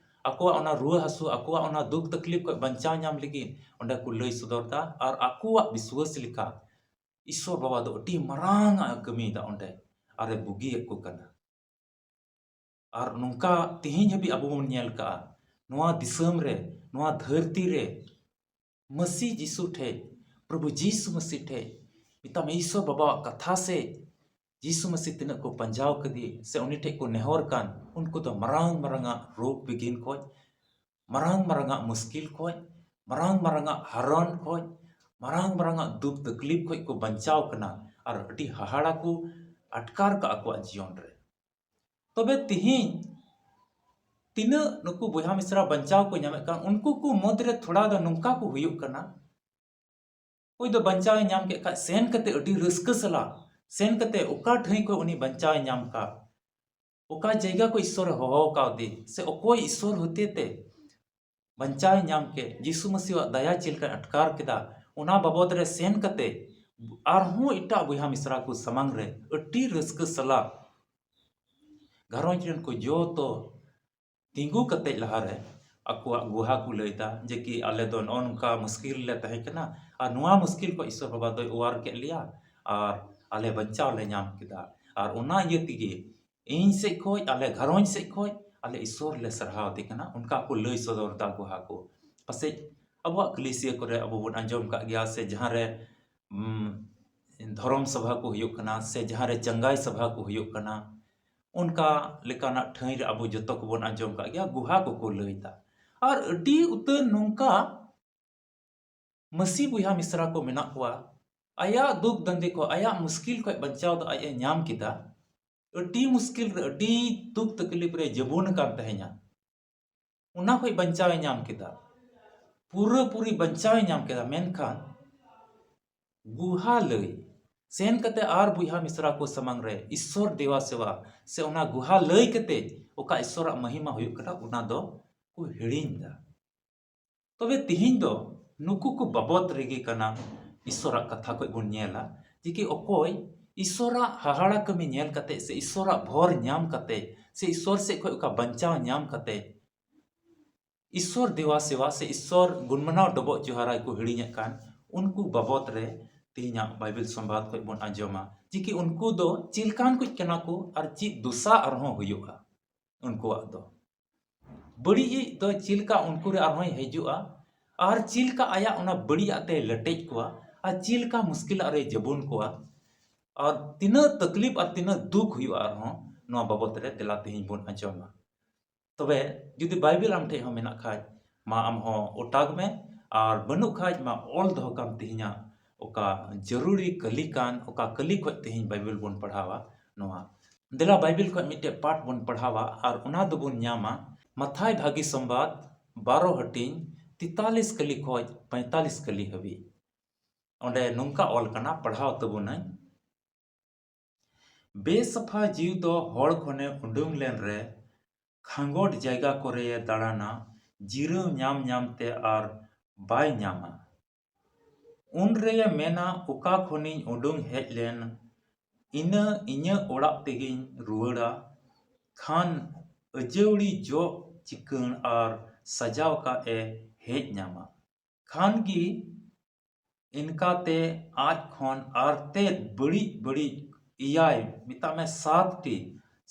ᱟᱠᱚᱣᱟᱜ ᱚᱱᱟ ᱨᱩᱣᱟᱹ ᱦᱟᱹᱥᱩ, ᱟᱠᱚᱣᱟᱜ ᱚᱱᱟ ᱫᱩᱠ ᱛᱟᱠᱞᱤᱯ ᱠᱷᱚᱱ ᱵᱟᱧᱪᱟᱣ ᱧᱟᱢ ᱞᱟᱹᱜᱤᱫ ᱚᱸᱰᱮ ᱠᱚ ᱞᱟᱹᱭ ᱥᱚᱫᱚᱨ ᱮᱫᱟ᱾ ᱟᱨ ᱟᱠᱚᱣᱟᱜ ᱵᱤᱥᱣᱟᱹᱥ ᱞᱮᱠᱟ ᱤᱥᱥᱚᱨ ᱵᱟᱵᱟ ᱫᱚ ᱟᱹᱰᱤ ᱢᱟᱨᱟᱝ ᱟᱜ ᱮ ᱠᱟᱹᱢᱤᱭᱮᱫᱟ ᱚᱸᱰᱮ, ᱟᱨᱮ ᱵᱩᱜᱤᱭᱮᱫ ᱠᱚ ᱠᱟᱱᱟ᱾ ᱟᱨ ᱱᱚᱝᱠᱟ ᱛᱮᱦᱮᱧ ᱦᱟᱹᱵᱤᱡ ᱟᱵᱚ ᱵᱚᱱ ᱧᱮᱞ ᱠᱟᱜᱼᱟ, ᱱᱚᱣᱟ ᱫᱤᱥᱚᱢ ᱨᱮ, ᱱᱚᱣᱟ ᱫᱷᱟᱹᱨᱛᱤ ᱨᱮ ᱢᱟᱹᱥᱤ ᱡᱤᱥᱩ ᱴᱷᱮᱡ, ᱯᱨᱚᱵᱷᱩ ᱡᱤᱥᱩ ᱢᱟᱹᱥᱤ ᱴᱷᱮᱡ, ᱢᱮᱛᱟᱢ ᱤᱥᱥᱚᱨ ᱵᱟᱵᱟᱣᱟᱜ ᱠᱟᱛᱷᱟ ᱥᱮ ᱡᱤᱥᱩ ᱢᱟᱹᱥᱤ ᱛᱤᱱᱟᱹᱜ ᱠᱚ ᱯᱟᱸᱡᱟᱣ ᱠᱟᱫᱮ ᱥᱮ ᱩᱱᱤ ᱴᱷᱮᱡ ᱠᱚ ᱱᱮᱦᱚᱨ ᱠᱟᱱ, ᱩᱱᱠᱩ ᱫᱚ ᱢᱟᱨᱟᱝ ᱢᱟᱨᱟᱝᱟᱜ ᱨᱳᱜᱽ ᱵᱤᱜᱷᱤᱱ ᱠᱷᱚᱡ, ᱢᱟᱨᱟᱝ ᱢᱟᱨᱟᱝᱟᱜ ᱢᱩᱥᱠᱤᱞ ᱠᱷᱚᱡ, ᱢᱟᱨᱟᱝ ᱢᱟᱨᱟᱝᱟᱜ ᱦᱟᱨᱚᱱ ᱠᱷᱚᱡ, ᱢᱟᱨᱟᱝ ᱢᱟᱨᱟᱝᱟᱜ ᱫᱩᱠ ᱛᱟᱠᱞᱤᱯ ᱠᱷᱚᱡ ᱠᱚ ᱵᱟᱧᱪᱟᱣ ᱠᱟᱱᱟ᱾ ᱟᱨ ᱟᱹᱰᱤ ᱦᱟᱦᱟᱲᱟ ᱠᱚ ᱟᱴᱠᱟᱨ ᱠᱟᱜᱼᱟ ᱟᱠᱚᱣᱟᱜ ᱡᱤᱭᱚᱱ ᱨᱮ᱾ ᱛᱚᱵᱮ ᱛᱤᱦᱤᱧ ᱛᱤᱱᱟᱹᱜ ᱱᱩᱠᱩ ᱵᱚᱭᱦᱟ ᱢᱤᱥᱨᱟ ᱵᱟᱧᱪᱟᱣ ᱠᱚ ᱧᱟᱢᱮᱫ ᱠᱟᱱ, ᱩᱱᱠᱩ ᱠᱚ ᱢᱩᱫᱽ ᱨᱮ ᱛᱷᱚᱲᱟ ᱫᱚ ᱱᱚᱝᱠᱟ ᱠᱚ ᱦᱩᱭᱩᱜ ᱠᱟᱱᱟ, ᱚᱠᱚᱭ ᱫᱚ ᱵᱟᱧᱪᱟᱣ ᱮ ᱧᱟᱢ ᱠᱮᱫ ᱠᱷᱟᱡ ᱥᱮᱱ ᱠᱟᱛᱮ ᱟᱹᱰᱤ ᱨᱟᱹᱥᱠᱟᱹ ᱥᱟᱞᱟᱜ ᱥᱮᱱ ᱠᱟᱛᱮ ᱚᱠᱟ ᱴᱷᱟᱹᱭ ᱠᱷᱚᱡ ᱩᱱᱤ ᱵᱟᱧᱪᱟᱣ ᱮ ᱧᱟᱢ ᱠᱟᱜ, ᱚᱠᱟ ᱡᱟᱭᱜᱟ ᱠᱷᱚᱡ ᱤᱥᱥᱚᱨᱮ ᱦᱚᱦᱚ ᱠᱟᱣᱫᱮ ᱥᱮ ᱚᱠᱚᱭ ᱤᱥᱥᱚᱨ ᱦᱚᱛᱮᱛᱮ ᱵᱟᱧᱪᱟᱣ ᱮ ᱧᱟᱢ ᱠᱮᱫ, ᱡᱤᱥᱩ ᱢᱟᱹᱥᱤᱭᱟᱜ ᱫᱟᱭᱟ ᱪᱮᱫ ᱞᱮᱠᱟᱭ ᱟᱴᱠᱟᱨ ᱠᱮᱫᱟ, ᱚᱱᱟ ᱵᱟᱵᱚᱫ ᱨᱮ ᱥᱮᱱ ᱠᱟᱛᱮ ᱟᱨᱦᱚᱸ ᱮᱴᱟᱜ ᱵᱚᱭᱦᱟ ᱢᱤᱥᱨᱟ ᱠᱚ ᱥᱟᱢᱟᱝ ᱨᱮ ᱟᱹᱰᱤ ᱨᱟᱹᱥᱠᱟᱹ ᱥᱟᱞᱟᱜ ᱜᱷᱟᱨᱚᱸᱡᱽ ᱨᱮᱱ ᱠᱚ ᱡᱚᱛᱚ ᱛᱤᱸᱜᱩ ᱠᱟᱛᱮ ᱞᱟᱦᱟᱨᱮ ᱟᱠᱚᱣᱟᱜ ᱜᱩᱦᱟ ᱠᱚ ᱞᱟᱹᱭᱫᱟ ᱡᱮ ᱠᱤ ᱟᱞᱮ ᱫᱚ ᱱᱚᱜᱼᱚ ᱱᱚᱝᱠᱟ ᱢᱩᱥᱠᱤᱞ ᱨᱮᱞᱮ ᱛᱟᱦᱮᱸ ᱠᱟᱱᱟ ᱟᱨ ᱱᱚᱣᱟ ᱢᱩᱥᱠᱤᱞ ᱠᱷᱚᱱ ᱤᱥᱥᱚᱨ ᱵᱟᱵᱟ ᱫᱚᱭ ᱚᱣᱟᱨ ᱠᱮᱫ ᱞᱮᱭᱟ ᱟᱨ ᱟᱞᱮ ᱵᱟᱧᱪᱟᱣ ᱞᱮ ᱧᱟᱢ ᱠᱮᱫᱟ᱾ ᱟᱨ ᱚᱱᱟ ᱤᱭᱟᱹ ᱛᱮᱜᱮ ᱤᱧ ᱥᱮᱫ ᱠᱷᱚᱡ, ᱟᱞᱮ ᱜᱷᱟᱨᱚᱸᱡᱽ ᱥᱮᱫ ᱠᱷᱚᱡ ᱟᱞᱮ ᱤᱥᱥᱚᱨ ᱞᱮ ᱥᱟᱨᱦᱟᱣ ᱫᱮ ᱠᱟᱱᱟ, ᱚᱱᱠᱟ ᱠᱚ ᱞᱟᱹᱭ ᱥᱚᱫᱚᱨ ᱫᱟ ᱜᱩᱦᱟ ᱠᱚ᱾ ᱯᱟᱥᱮᱡ ᱟᱵᱚᱣᱟᱜ ᱠᱟᱹᱞᱤᱥᱤᱭᱟᱹ ᱠᱚᱨᱮ ᱟᱵᱚ ᱵᱚᱱ ᱟᱸᱡᱚᱢ ᱠᱟᱜ ᱜᱮᱭᱟ, ᱥᱮ ᱡᱟᱦᱟᱸ ᱨᱮ, ᱩᱢ, ᱫᱷᱚᱨᱚᱢ ᱥᱚᱵᱷᱟ ᱠᱚ ᱦᱩᱭᱩᱜ ᱠᱟᱱᱟ, ᱥᱮ ᱡᱟᱦᱟᱸ ᱨᱮ ᱪᱟᱸᱜᱟᱭ ᱥᱚᱵᱷᱟ ᱠᱚ ᱦᱩᱭᱩᱜ ᱠᱟᱱᱟ, ᱚᱱᱠᱟ ᱞᱮᱠᱟᱱᱟᱜ ᱴᱷᱟᱹᱭ ᱨᱮ ᱟᱵᱚ ᱡᱚᱛᱚ ᱠᱚᱵᱚᱱ ᱟᱸᱡᱚᱢ ᱠᱟᱜ ᱜᱮᱭᱟ, ᱜᱩᱦᱟ ᱠᱚᱠᱚ ᱞᱟᱹᱭ ᱫᱟ᱾ ᱟᱨ ᱟᱹᱰᱤ ᱩᱛᱟᱹᱨ ᱱᱚᱝᱠᱟ ᱢᱟᱹᱥᱤ ᱵᱚᱭᱦᱟ ᱢᱤᱥᱨᱟ ᱠᱚ ᱢᱮᱱᱟᱜ ᱠᱚᱣᱟ, ᱟᱭᱟᱜ ᱫᱩᱠ ᱫᱟᱸᱫᱮ ᱠᱚ, ᱟᱭᱟᱜ ᱢᱩᱥᱠᱤᱞ ᱠᱷᱚᱱ ᱵᱟᱧᱪᱟᱣ ᱫᱚ ᱟᱡ ᱮ ᱧᱟᱢ ᱠᱮᱫᱟ᱾ ᱟᱹᱰᱤ ᱢᱩᱥᱠᱤᱞ ᱨᱮ, ᱟᱹᱰᱤ ᱫᱩᱠ ᱛᱟᱠᱞᱤᱯ ᱨᱮ ᱡᱟᱹᱵᱩᱱ ᱟᱠᱟᱱ ᱛᱟᱦᱮᱸᱧᱟ, ᱚᱱᱟ ᱠᱷᱚᱱ ᱵᱟᱧᱪᱟᱣ ᱮ ᱧᱟᱢ ᱠᱮᱫᱟ, ᱯᱩᱨᱟᱹ ᱯᱩᱨᱤ ᱵᱟᱧᱪᱟᱣ ᱮ ᱧᱟᱢ ᱠᱮᱫᱟ᱾ ᱢᱮᱱᱠᱷᱟᱱ ᱜᱩᱦᱟ ᱞᱟᱹᱭ ᱥᱮᱱ ᱠᱟᱛᱮ ᱟᱨ ᱵᱚᱭᱦᱟ ᱢᱤᱥᱨᱟ ᱠᱚ ᱥᱟᱢᱟᱝ ᱨᱮ ᱤᱥᱥᱚᱨ ᱫᱮᱣᱟ ᱥᱮᱣᱟ ᱥᱮ ᱚᱱᱟ ᱜᱩᱦᱟ ᱞᱟᱹᱭ ᱠᱟᱛᱮ ᱚᱠᱟ ᱤᱥᱥᱚᱨᱟᱜ ᱢᱟᱦᱤᱢᱟ ᱦᱩᱭᱩᱜ ᱠᱟᱱᱟ, ᱚᱱᱟ ᱫᱚ ᱠᱚ ᱦᱤᱲᱤᱧ ᱮᱫᱟ᱾ ᱛᱚᱵᱮ ᱛᱤᱦᱤᱧ ᱫᱚ ᱱᱩᱠᱩ ᱠᱚ ᱵᱟᱵᱚᱛ ᱨᱮᱜᱮ ᱠᱟᱱᱟ ᱤᱥᱥᱚᱨᱟᱜ ᱠᱟᱛᱷᱟ ᱠᱷᱚᱱ ᱵᱚᱱ ᱧᱮᱞᱟ, ᱡᱮ ᱠᱤ ᱚᱠᱚᱭ ᱤᱥᱥᱚᱨᱟᱜ ᱦᱟᱦᱟᱲᱟ ᱠᱟᱹᱢᱤ ᱧᱮᱞ ᱠᱟᱛᱮ ᱥᱮ ᱤᱥᱥᱚᱨᱟᱜ ᱵᱷᱚᱨ ᱧᱟᱢ ᱠᱟᱛᱮ ᱥᱮ ᱤᱥᱥᱚᱨ ᱥᱮᱫ ᱠᱷᱚᱱ ᱚᱠᱟ ᱵᱟᱧᱪᱟᱣ ᱧᱟᱢ ᱠᱟᱛᱮ ᱤᱥᱥᱚᱨ ᱫᱮᱣᱟ ᱥᱮᱣᱟ ᱥᱮ ᱤᱥᱥᱚᱨ ᱜᱩᱱᱢᱟᱱᱟᱣ ᱰᱚᱵᱚᱜ ᱡᱚᱦᱟᱨᱟᱭ ᱠᱚ ᱦᱤᱲᱤᱧᱮᱫ ᱠᱟᱱ, ᱩᱱᱠᱩ ᱵᱟᱵᱚᱛ ᱨᱮ ᱛᱮᱦᱮᱧᱟᱜ ᱵᱟᱭᱵᱮᱞ ᱥᱚᱢᱵᱟᱫ ᱠᱷᱚᱱ ᱵᱚᱱ ᱟᱸᱡᱚᱢᱟ, ᱡᱮ ᱠᱤ ᱩᱱᱠᱩ ᱫᱚ ᱪᱮᱫ ᱞᱮᱠᱟᱱ ᱠᱚ ᱠᱟᱱᱟ ᱠᱚ ᱟᱨ ᱪᱮᱫ ᱫᱚᱥᱟ ᱟᱨᱦᱚᱸ ᱦᱩᱭᱩᱜᱼᱟ ᱩᱱᱠᱩᱣᱟᱜ ᱫᱚ᱾ ᱵᱟᱹᱲᱤᱡ ᱫᱚ ᱪᱮᱫ ᱞᱮᱠᱟ ᱩᱱᱠᱩ ᱨᱮ ᱟᱨᱦᱚᱸᱭ ᱦᱤᱡᱩᱜᱼᱟ ᱟᱨ ᱪᱮᱫ ᱞᱮᱠᱟ ᱟᱭᱟᱜ ᱚᱱᱟ ᱵᱟᱹᱲᱤᱡᱟᱜ ᱛᱮᱭ ᱞᱮᱴᱮᱡ ᱠᱚᱣᱟ ᱟᱨ ᱪᱮᱫ ᱞᱮᱠᱟ ᱢᱩᱥᱠᱤᱞᱟᱜ ᱨᱮᱭ ᱡᱟᱹᱵᱩᱱ ᱠᱚᱣᱟ ᱟᱨ ᱛᱤᱱᱟᱹᱜ ᱛᱟᱠᱞᱤᱯ ᱟᱨ ᱛᱤᱱᱟᱹᱜ ᱫᱩᱠ ᱦᱩᱭᱩᱜᱼᱟ, ᱟᱨᱦᱚᱸ ᱱᱚᱣᱟ ᱵᱟᱵᱚᱛ ᱨᱮ ᱛᱮᱞᱟ ᱛᱮᱦᱮᱧ ᱵᱚᱱ ᱟᱸᱡᱚᱢᱟ᱾ ᱛᱚᱵᱮ ᱡᱩᱫᱤ ᱵᱟᱭᱵᱮᱞ ᱟᱢ ᱴᱷᱮᱡ ᱦᱚᱸ ᱢᱮᱱᱟᱜ ᱠᱷᱟᱡ, ᱢᱟ ᱟᱢ ᱦᱚᱸ ᱚᱴᱟᱜᱽ ᱢᱮ, ᱟᱨ ᱵᱟᱹᱱᱩᱜ ᱠᱷᱟᱡ ᱢᱟ ᱚᱞ ᱫᱚᱦᱚ ᱠᱟᱢ ᱛᱮᱦᱮᱧᱟᱜ ᱚᱠᱟ ᱡᱟᱹᱨᱩᱲᱤ ᱠᱟᱹᱞᱤ ᱠᱟᱱ, ᱚᱠᱟ ᱠᱟᱹᱞᱤ ᱠᱷᱚᱡ ᱛᱮᱦᱮᱧ ᱵᱟᱭᱵᱮᱞ ᱵᱚᱱ ᱯᱟᱲᱦᱟᱣᱟ᱾ ᱱᱚᱣᱟ ᱫᱮᱞᱟ ᱵᱟᱭᱵᱮᱞ ᱠᱷᱚᱡ ᱢᱤᱫᱴᱮᱡ ᱯᱟᱴ ᱵᱚᱱ ᱯᱟᱲᱦᱟᱣᱟ, ᱟᱨ ᱚᱱᱟ ᱫᱚᱵᱚᱱ ᱧᱟᱢᱟ ᱢᱟᱛᱷᱟᱭ ᱵᱷᱟᱹᱜᱤ ᱥᱚᱢᱵᱟᱫ ᱵᱟᱨᱚ ᱦᱟᱹᱴᱤᱧ ᱛᱮᱛᱟᱞᱤᱥ ᱠᱟᱹᱞᱤ ᱠᱷᱚᱡ ᱯᱚᱸᱭᱛᱟᱞᱤᱥ ᱠᱟᱹᱞᱤ ᱦᱟᱹᱵᱤᱡ᱾ ᱚᱸᱰᱮ ᱱᱚᱝᱠᱟ ᱚᱞ ᱠᱟᱱᱟ, ᱯᱟᱲᱦᱟᱣ ᱛᱟᱵᱚᱱᱟᱹᱧ᱾ ᱵᱮᱥᱟᱯᱷᱟ ᱡᱤᱣᱤ ᱫᱚ ᱦᱚᱲ ᱠᱷᱚᱱᱮ ᱩᱰᱩᱝ ᱞᱮᱱ ᱨᱮ ᱠᱷᱟᱸᱜᱚᱴ ᱡᱟᱭᱜᱟ ᱠᱚᱨᱮᱭᱮ ᱫᱟᱬᱟᱱᱟ, ᱡᱤᱨᱟᱹᱣ ᱧᱟᱢ ᱧᱟᱢ ᱛᱮ ᱟᱨ ᱵᱟᱭ ᱧᱟᱢᱟ᱾ ᱩᱱ ᱨᱮᱭᱮ ᱢᱮᱱᱟ, "ᱚᱠᱟ ᱠᱷᱚᱱᱤᱧ ᱩᱰᱩᱝ ᱦᱮᱡ ᱞᱮᱱ, ᱤᱱᱟᱹ ᱤᱧᱟᱹᱜ ᱚᱲᱟᱜ ᱛᱮᱜᱮᱧ ᱨᱩᱣᱟᱹᱲᱟ?" ᱠᱷᱟᱱ ᱟᱹᱡᱟᱹᱣᱲᱤ ᱡᱚᱜ ᱪᱤᱠᱟᱹᱬ ᱟᱨ ᱥᱟᱡᱟᱣ ᱠᱟᱜ ᱮ ᱦᱮᱡ ᱧᱟᱢᱟ᱾ ᱠᱷᱟᱱ ᱜᱮ ᱤᱱᱠᱟᱛᱮ ᱟᱡ ᱠᱷᱚᱱ ᱟᱨᱛᱮᱫ ᱵᱟᱹᱲᱤᱡ ᱵᱟᱹᱲᱤᱡ ᱮᱭᱟᱭ, ᱢᱮᱛᱟᱜ ᱢᱮ ᱥᱟᱛ ᱴᱤ,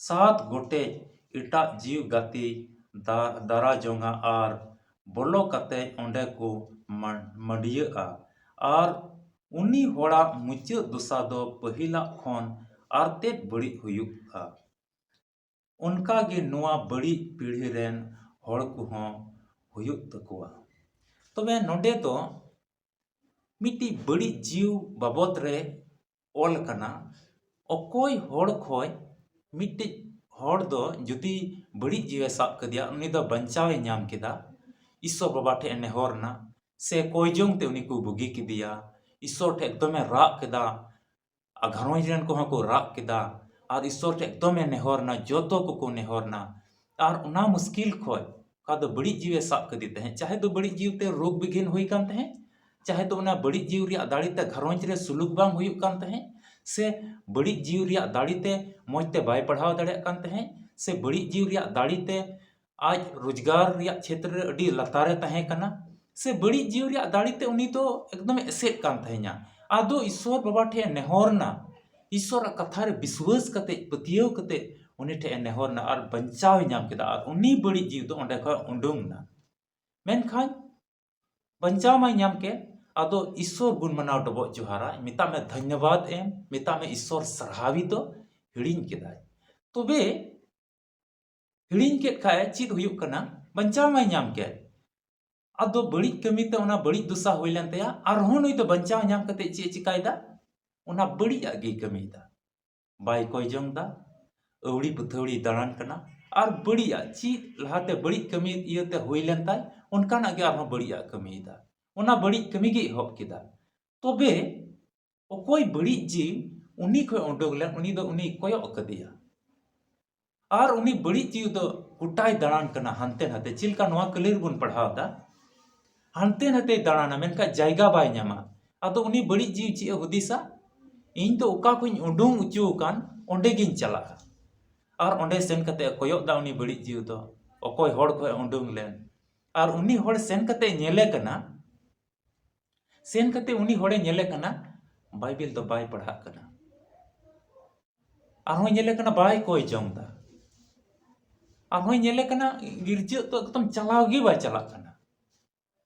ᱥᱟᱛ ᱜᱚᱴᱮᱡ ᱮᱴᱟᱜ ᱡᱤᱣᱤ ᱜᱟᱛᱮ ᱫᱟ-, ᱫᱟᱨᱟ ᱡᱚᱝᱟ ᱟᱨ ᱵᱚᱞᱚ ᱠᱟᱛᱮ ᱚᱸᱰᱮ ᱠᱚ ᱢᱟ-, ᱢᱟᱹᱰᱤᱭᱟᱹᱜᱼᱟ᱾ ᱟᱨ ᱩᱱᱤ ᱦᱚᱲᱟᱜ ᱢᱩᱪᱟᱹᱫ ᱫᱚᱥᱟ ᱫᱚ ᱯᱟᱹᱦᱤᱞᱟᱜ ᱠᱷᱚᱱ ᱟᱨᱛᱮᱫ ᱵᱟᱹᱲᱤᱡ ᱦᱩᱭᱩᱜᱼᱟ᱾ ᱚᱱᱠᱟ ᱜᱮ ᱱᱚᱣᱟ ᱵᱟᱹᱲᱤᱡ ᱯᱤᱲᱦᱤ ᱨᱮᱱ ᱦᱚᱲ ᱠᱚᱦᱚᱸ ᱦᱩᱭᱩᱜ ᱛᱟᱠᱚᱣᱟ᱾ ᱛᱚᱵᱮ ᱱᱚᱰᱮ ᱫᱚ ᱢᱤᱫᱴᱤᱡ ᱵᱟᱹᱲᱤᱡ ᱡᱤᱣᱤ ᱵᱟᱵᱚᱫ ᱨᱮ ᱚᱞ ᱠᱟᱱᱟ᱾ ᱚᱠᱚᱭ ᱦᱚᱲ ᱠᱷᱚᱡ ᱢᱤᱫᱴᱤᱡ ᱦᱚᱲ ᱫᱚ ᱡᱩᱫᱤ ᱵᱟᱹᱲᱤᱡ ᱡᱤᱣᱤ ᱥᱟᱵ ᱠᱮᱫᱮᱭᱟ, ᱩᱱᱤ ᱫᱚ ᱵᱟᱧᱪᱟᱣ ᱮ ᱧᱟᱢ ᱠᱮᱫᱟ, ᱤᱥᱥᱚᱨ ᱵᱟᱵᱟ ᱴᱷᱮᱡ ᱮ ᱱᱮᱦᱚᱨ ᱮᱱᱟ, ᱥᱮ ᱠᱚᱭ ᱡᱚᱝ ᱛᱮ ᱩᱱᱤ ᱠᱚ ᱵᱩᱜᱤ ᱠᱮᱫᱮᱭᱟ, ᱤᱥᱥᱚᱨ ᱴᱷᱮᱡ ᱮᱠᱫᱚᱢᱮ ᱨᱟᱜ ᱠᱮᱫᱟ, ᱟᱨ ᱜᱷᱟᱨᱚᱸᱡᱽ ᱨᱮᱱ ᱠᱚᱦᱚᱸ ᱠᱚ ᱨᱟᱜ ᱠᱮᱫᱟ, ᱟᱨ ᱤᱥᱥᱚᱨ ᱴᱷᱮᱡ ᱮᱠᱫᱚᱢᱮ ᱱᱮᱦᱚᱨ ᱮᱱᱟ, ᱡᱚᱛᱚ ᱠᱚᱠᱚ ᱱᱮᱦᱚᱨ ᱮᱱᱟ᱾ ᱟᱨ ᱚᱱᱟ ᱢᱩᱥᱠᱤᱞ ᱠᱷᱚᱡ ᱚᱠᱟ ᱫᱚ ᱵᱟᱹᱲᱤᱡ ᱡᱤᱣᱤ ᱥᱟᱵ ᱠᱮᱫᱮ ᱛᱟᱦᱮᱸᱫ, ᱪᱟᱦᱮ ᱫᱚ ᱵᱟᱹᱲᱤᱡ ᱡᱤᱣᱤ ᱛᱮ ᱨᱳᱜᱽ ᱵᱤᱜᱷᱤᱱ ᱦᱩᱭ ᱠᱟᱱ ᱛᱟᱦᱮᱸᱫ, ᱪᱟᱦᱮ ᱫᱚ ᱚᱱᱟ ᱵᱟᱹᱲᱤᱡ ᱡᱤᱣᱤ ᱨᱮᱭᱟᱜ ᱫᱟᱲᱮ ᱛᱮ ᱜᱷᱟᱨᱚᱸᱡᱽ ᱨᱮ ᱥᱩᱞᱩᱠ ᱵᱟᱝ ᱦᱩᱭᱩᱜ ᱠᱟᱱ ᱛᱟᱦᱮᱸᱫ, ᱥᱮ ᱵᱟᱹᱲᱤᱡ ᱡᱤᱣᱤ ᱨᱮᱭᱟᱜ ᱫᱟᱲᱮ ᱛᱮ ᱢᱚᱡᱽ ᱛᱮ ᱵᱟᱭ ᱯᱟᱲᱦᱟᱣ ᱫᱟᱲᱮᱭᱟᱜ ᱠᱟᱱ ᱛᱟᱦᱮᱸᱫ, ᱥᱮ ᱵᱟᱹᱲᱤᱡ ᱡᱤᱣᱤ ᱨᱮᱭᱟᱜ ᱫᱟᱲᱮ ᱛᱮ ᱟᱡ ᱨᱳᱡᱽᱜᱟᱨ ᱨᱮᱭᱟᱜ ᱪᱷᱮᱛᱨᱚ ᱨᱮ ᱟᱹᱰᱤ ᱞᱟᱛᱟᱨ ᱨᱮ ᱛᱟᱦᱮᱸ ᱠᱟᱱᱟ, ᱥᱮ ᱵᱟᱹᱲᱤᱡ ᱡᱤᱣᱤ ᱨᱮᱭᱟᱜ ᱫᱟᱲᱮ ᱛᱮ ᱩᱱᱤ ᱫᱚ ᱮᱠᱫᱚᱢᱮ ᱮᱥᱮᱫ ᱠᱟᱱ ᱛᱟᱦᱮᱸᱧᱟ᱾ ᱟᱫᱚ ᱤᱥᱥᱚᱨ ᱵᱟᱵᱟ ᱴᱷᱮᱱ ᱮ ᱱᱮᱦᱚᱨ ᱮᱱᱟ, ᱤᱥᱥᱚᱨᱟᱜ ᱠᱟᱛᱷᱟ ᱨᱮ ᱵᱤᱥᱣᱟᱹᱥ ᱠᱟᱛᱮ, ᱯᱟᱹᱛᱭᱟᱹᱣ ᱠᱟᱛᱮ ᱩᱱᱤ ᱴᱷᱮᱱ ᱮ ᱱᱮᱦᱚᱨ ᱮᱱᱟ ᱟᱨ ᱵᱟᱧᱪᱟᱣ ᱮ ᱧᱟᱢ ᱠᱮᱫᱟ᱾ ᱟᱨ ᱩᱱᱤ ᱵᱟᱹᱲᱤᱡ ᱡᱤᱣᱤ ᱫᱚ ᱚᱸᱰᱮ ᱠᱷᱚᱱ ᱩᱰᱩᱝ ᱮᱱᱟ᱾ ᱢᱮᱱᱠᱷᱟᱱ ᱵᱟᱧᱪᱟᱣ ᱢᱟᱭ ᱧᱟᱢ ᱠᱮᱫ, ᱟᱫᱚ ᱤᱥᱥᱚᱨ ᱜᱩᱱ ᱢᱟᱱᱟᱣ ᱰᱚᱵᱚᱜ ᱡᱚᱦᱟᱨᱟ, ᱢᱮᱛᱟᱜ ᱢᱮ ᱫᱷᱚᱱᱭᱚᱵᱟᱫ ᱮᱢ, ᱢᱮᱛᱟᱜ ᱢᱮ ᱤᱥᱥᱚᱨ ᱥᱟᱨᱦᱟᱣᱤ ᱫᱚ ᱦᱤᱲᱤᱧ ᱠᱮᱫᱟᱭ᱾ ᱛᱚᱵᱮ ᱦᱤᱲᱤᱧ ᱠᱮᱫ ᱠᱷᱟᱡ ᱪᱮᱫ ᱦᱩᱭᱩᱜ ᱠᱟᱱᱟ? ᱵᱟᱧᱪᱟᱣ ᱢᱟᱭ ᱧᱟᱢ ᱠᱮᱫ᱾ ᱟᱫᱚ ᱵᱟᱹᱲᱤᱡ ᱠᱟᱹᱢᱤ ᱛᱮ ᱚᱱᱟ ᱵᱟᱹᱲᱤᱡ ᱫᱚᱥᱟ ᱦᱩᱭ ᱞᱮᱱ ᱛᱟᱭᱟ, ᱟᱨᱦᱚᱸ ᱱᱩᱭ ᱫᱚ ᱵᱟᱧᱪᱟᱣ ᱧᱟᱢ ᱠᱟᱛᱮ ᱪᱮᱫ ᱮ ᱪᱤᱠᱟᱭᱮᱫᱟ? ᱚᱱᱟ ᱵᱟᱹᱲᱤᱡᱟᱜ ᱜᱮᱭ ᱠᱟᱹᱢᱤᱭᱮᱫᱟ᱾ ᱵᱟᱭ ᱠᱚᱭ ᱡᱚᱝ ᱫᱟ, ᱟᱹᱣᱲᱤ ᱵᱟᱹᱛᱷᱟᱹᱣᱲᱤ ᱫᱟᱬᱟᱱ ᱠᱟᱱᱟ, ᱟᱨ ᱵᱟᱹᱲᱤᱡᱟᱜ ᱪᱮᱫ ᱞᱟᱦᱟᱛᱮ ᱵᱟᱹᱲᱤᱡ ᱠᱟᱹᱢᱤ ᱤᱭᱟᱹᱛᱮ ᱦᱩᱭ ᱞᱮᱱ ᱛᱟᱭ, ᱚᱱᱠᱟᱱᱟᱜ ᱜᱮ ᱟᱨᱦᱚᱸ ᱵᱟᱹᱲᱤᱡᱟᱜ ᱠᱟᱹᱢᱤᱭᱮᱫᱟ᱾ ᱚᱱᱟ ᱵᱟᱹᱲᱤᱡ ᱠᱟᱹᱢᱤ ᱜᱮ ᱮᱦᱚᱵ ᱠᱮᱫᱟ᱾ ᱛᱚᱵᱮ ᱚᱠᱚᱭ ᱵᱟᱹᱲᱤᱡ ᱡᱤᱣᱤ ᱩᱱᱤ ᱠᱷᱚᱡ ᱩᱰᱩᱠ ᱞᱮᱱ, ᱩᱱᱤ ᱫᱚ ᱩᱱᱤᱭ ᱠᱚᱭᱚᱜ ᱟᱠᱟᱫᱮᱭᱟ᱾ ᱟᱨ ᱩᱱᱤ ᱵᱟᱹᱲᱤᱡ ᱡᱤᱣᱤ ᱫᱚ ᱜᱚᱴᱟᱭ ᱫᱟᱬᱟᱱ ᱠᱟᱱᱟ ᱦᱟᱱᱛᱮ ᱱᱟᱛᱮ, ᱪᱮᱫ ᱞᱮᱠᱟ ᱱᱚᱣᱟ ᱠᱟᱹᱞᱤ ᱨᱮᱵᱚᱱ ᱯᱟᱲᱦᱟᱣ ᱮᱫᱟ, ᱦᱟᱱᱛᱮ ᱱᱟᱛᱮᱭ ᱫᱟᱬᱟᱱᱟ, ᱢᱮᱱᱠᱷᱟᱱ ᱡᱟᱭᱜᱟ ᱵᱟᱭ ᱧᱟᱢᱟ᱾ ᱟᱫᱚ ᱩᱱᱤ ᱵᱟᱹᱲᱤᱡ ᱡᱤᱣᱤ ᱪᱮᱫ ᱮ ᱦᱩᱫᱤᱥᱟ? ᱤᱧ ᱫᱚ ᱚᱠᱟ ᱠᱷᱚᱱ ᱤᱧ ᱩᱰᱩᱝ ᱚᱪᱚ ᱟᱠᱟᱱ, ᱚᱸᱰᱮ ᱜᱤᱧ ᱪᱟᱞᱟᱜᱼᱟ᱾ ᱟᱨ ᱚᱸᱰᱮ ᱥᱮᱱ ᱠᱟᱛᱮ ᱮ ᱠᱚᱭᱚᱜ ᱫᱟ ᱩᱱᱤ ᱵᱟᱹᱲᱤᱡ ᱡᱤᱣᱤ ᱫᱚ, ᱚᱠᱚᱭ ᱦᱚᱲ ᱠᱷᱚᱱ ᱮ ᱩᱰᱩᱝ ᱞᱮᱱ᱾ ᱟᱨ ᱩᱱᱤ ᱦᱚᱲ ᱥᱮᱱ ᱠᱟᱛᱮ ᱧᱮᱞᱮ ᱠᱟᱱᱟ, ᱥᱮᱱ ᱠᱟᱛᱮ ᱩᱱᱤ ᱦᱚᱲᱮ ᱧᱮᱞᱮ ᱠᱟᱱᱟ, ᱵᱟᱭᱵᱮᱞ ᱫᱚ ᱵᱟᱭ ᱯᱟᱲᱦᱟᱜ ᱠᱟᱱᱟ᱾ ᱟᱨᱦᱚᱸᱭ ᱧᱮᱞᱮ ᱠᱟᱱᱟ, ᱵᱟᱭ ᱠᱚᱭ ᱡᱚᱝ ᱫᱟ᱾ ᱟᱨᱦᱚᱸᱭ ᱧᱮᱞᱮ ᱠᱟᱱᱟ, ᱜᱤᱨᱡᱟᱹ ᱫᱚ ᱮᱠᱫᱚᱢ ᱪᱟᱞᱟᱣ ᱜᱮ ᱵᱟᱭ ᱪᱟᱞᱟᱜ ᱠᱟᱱᱟ᱾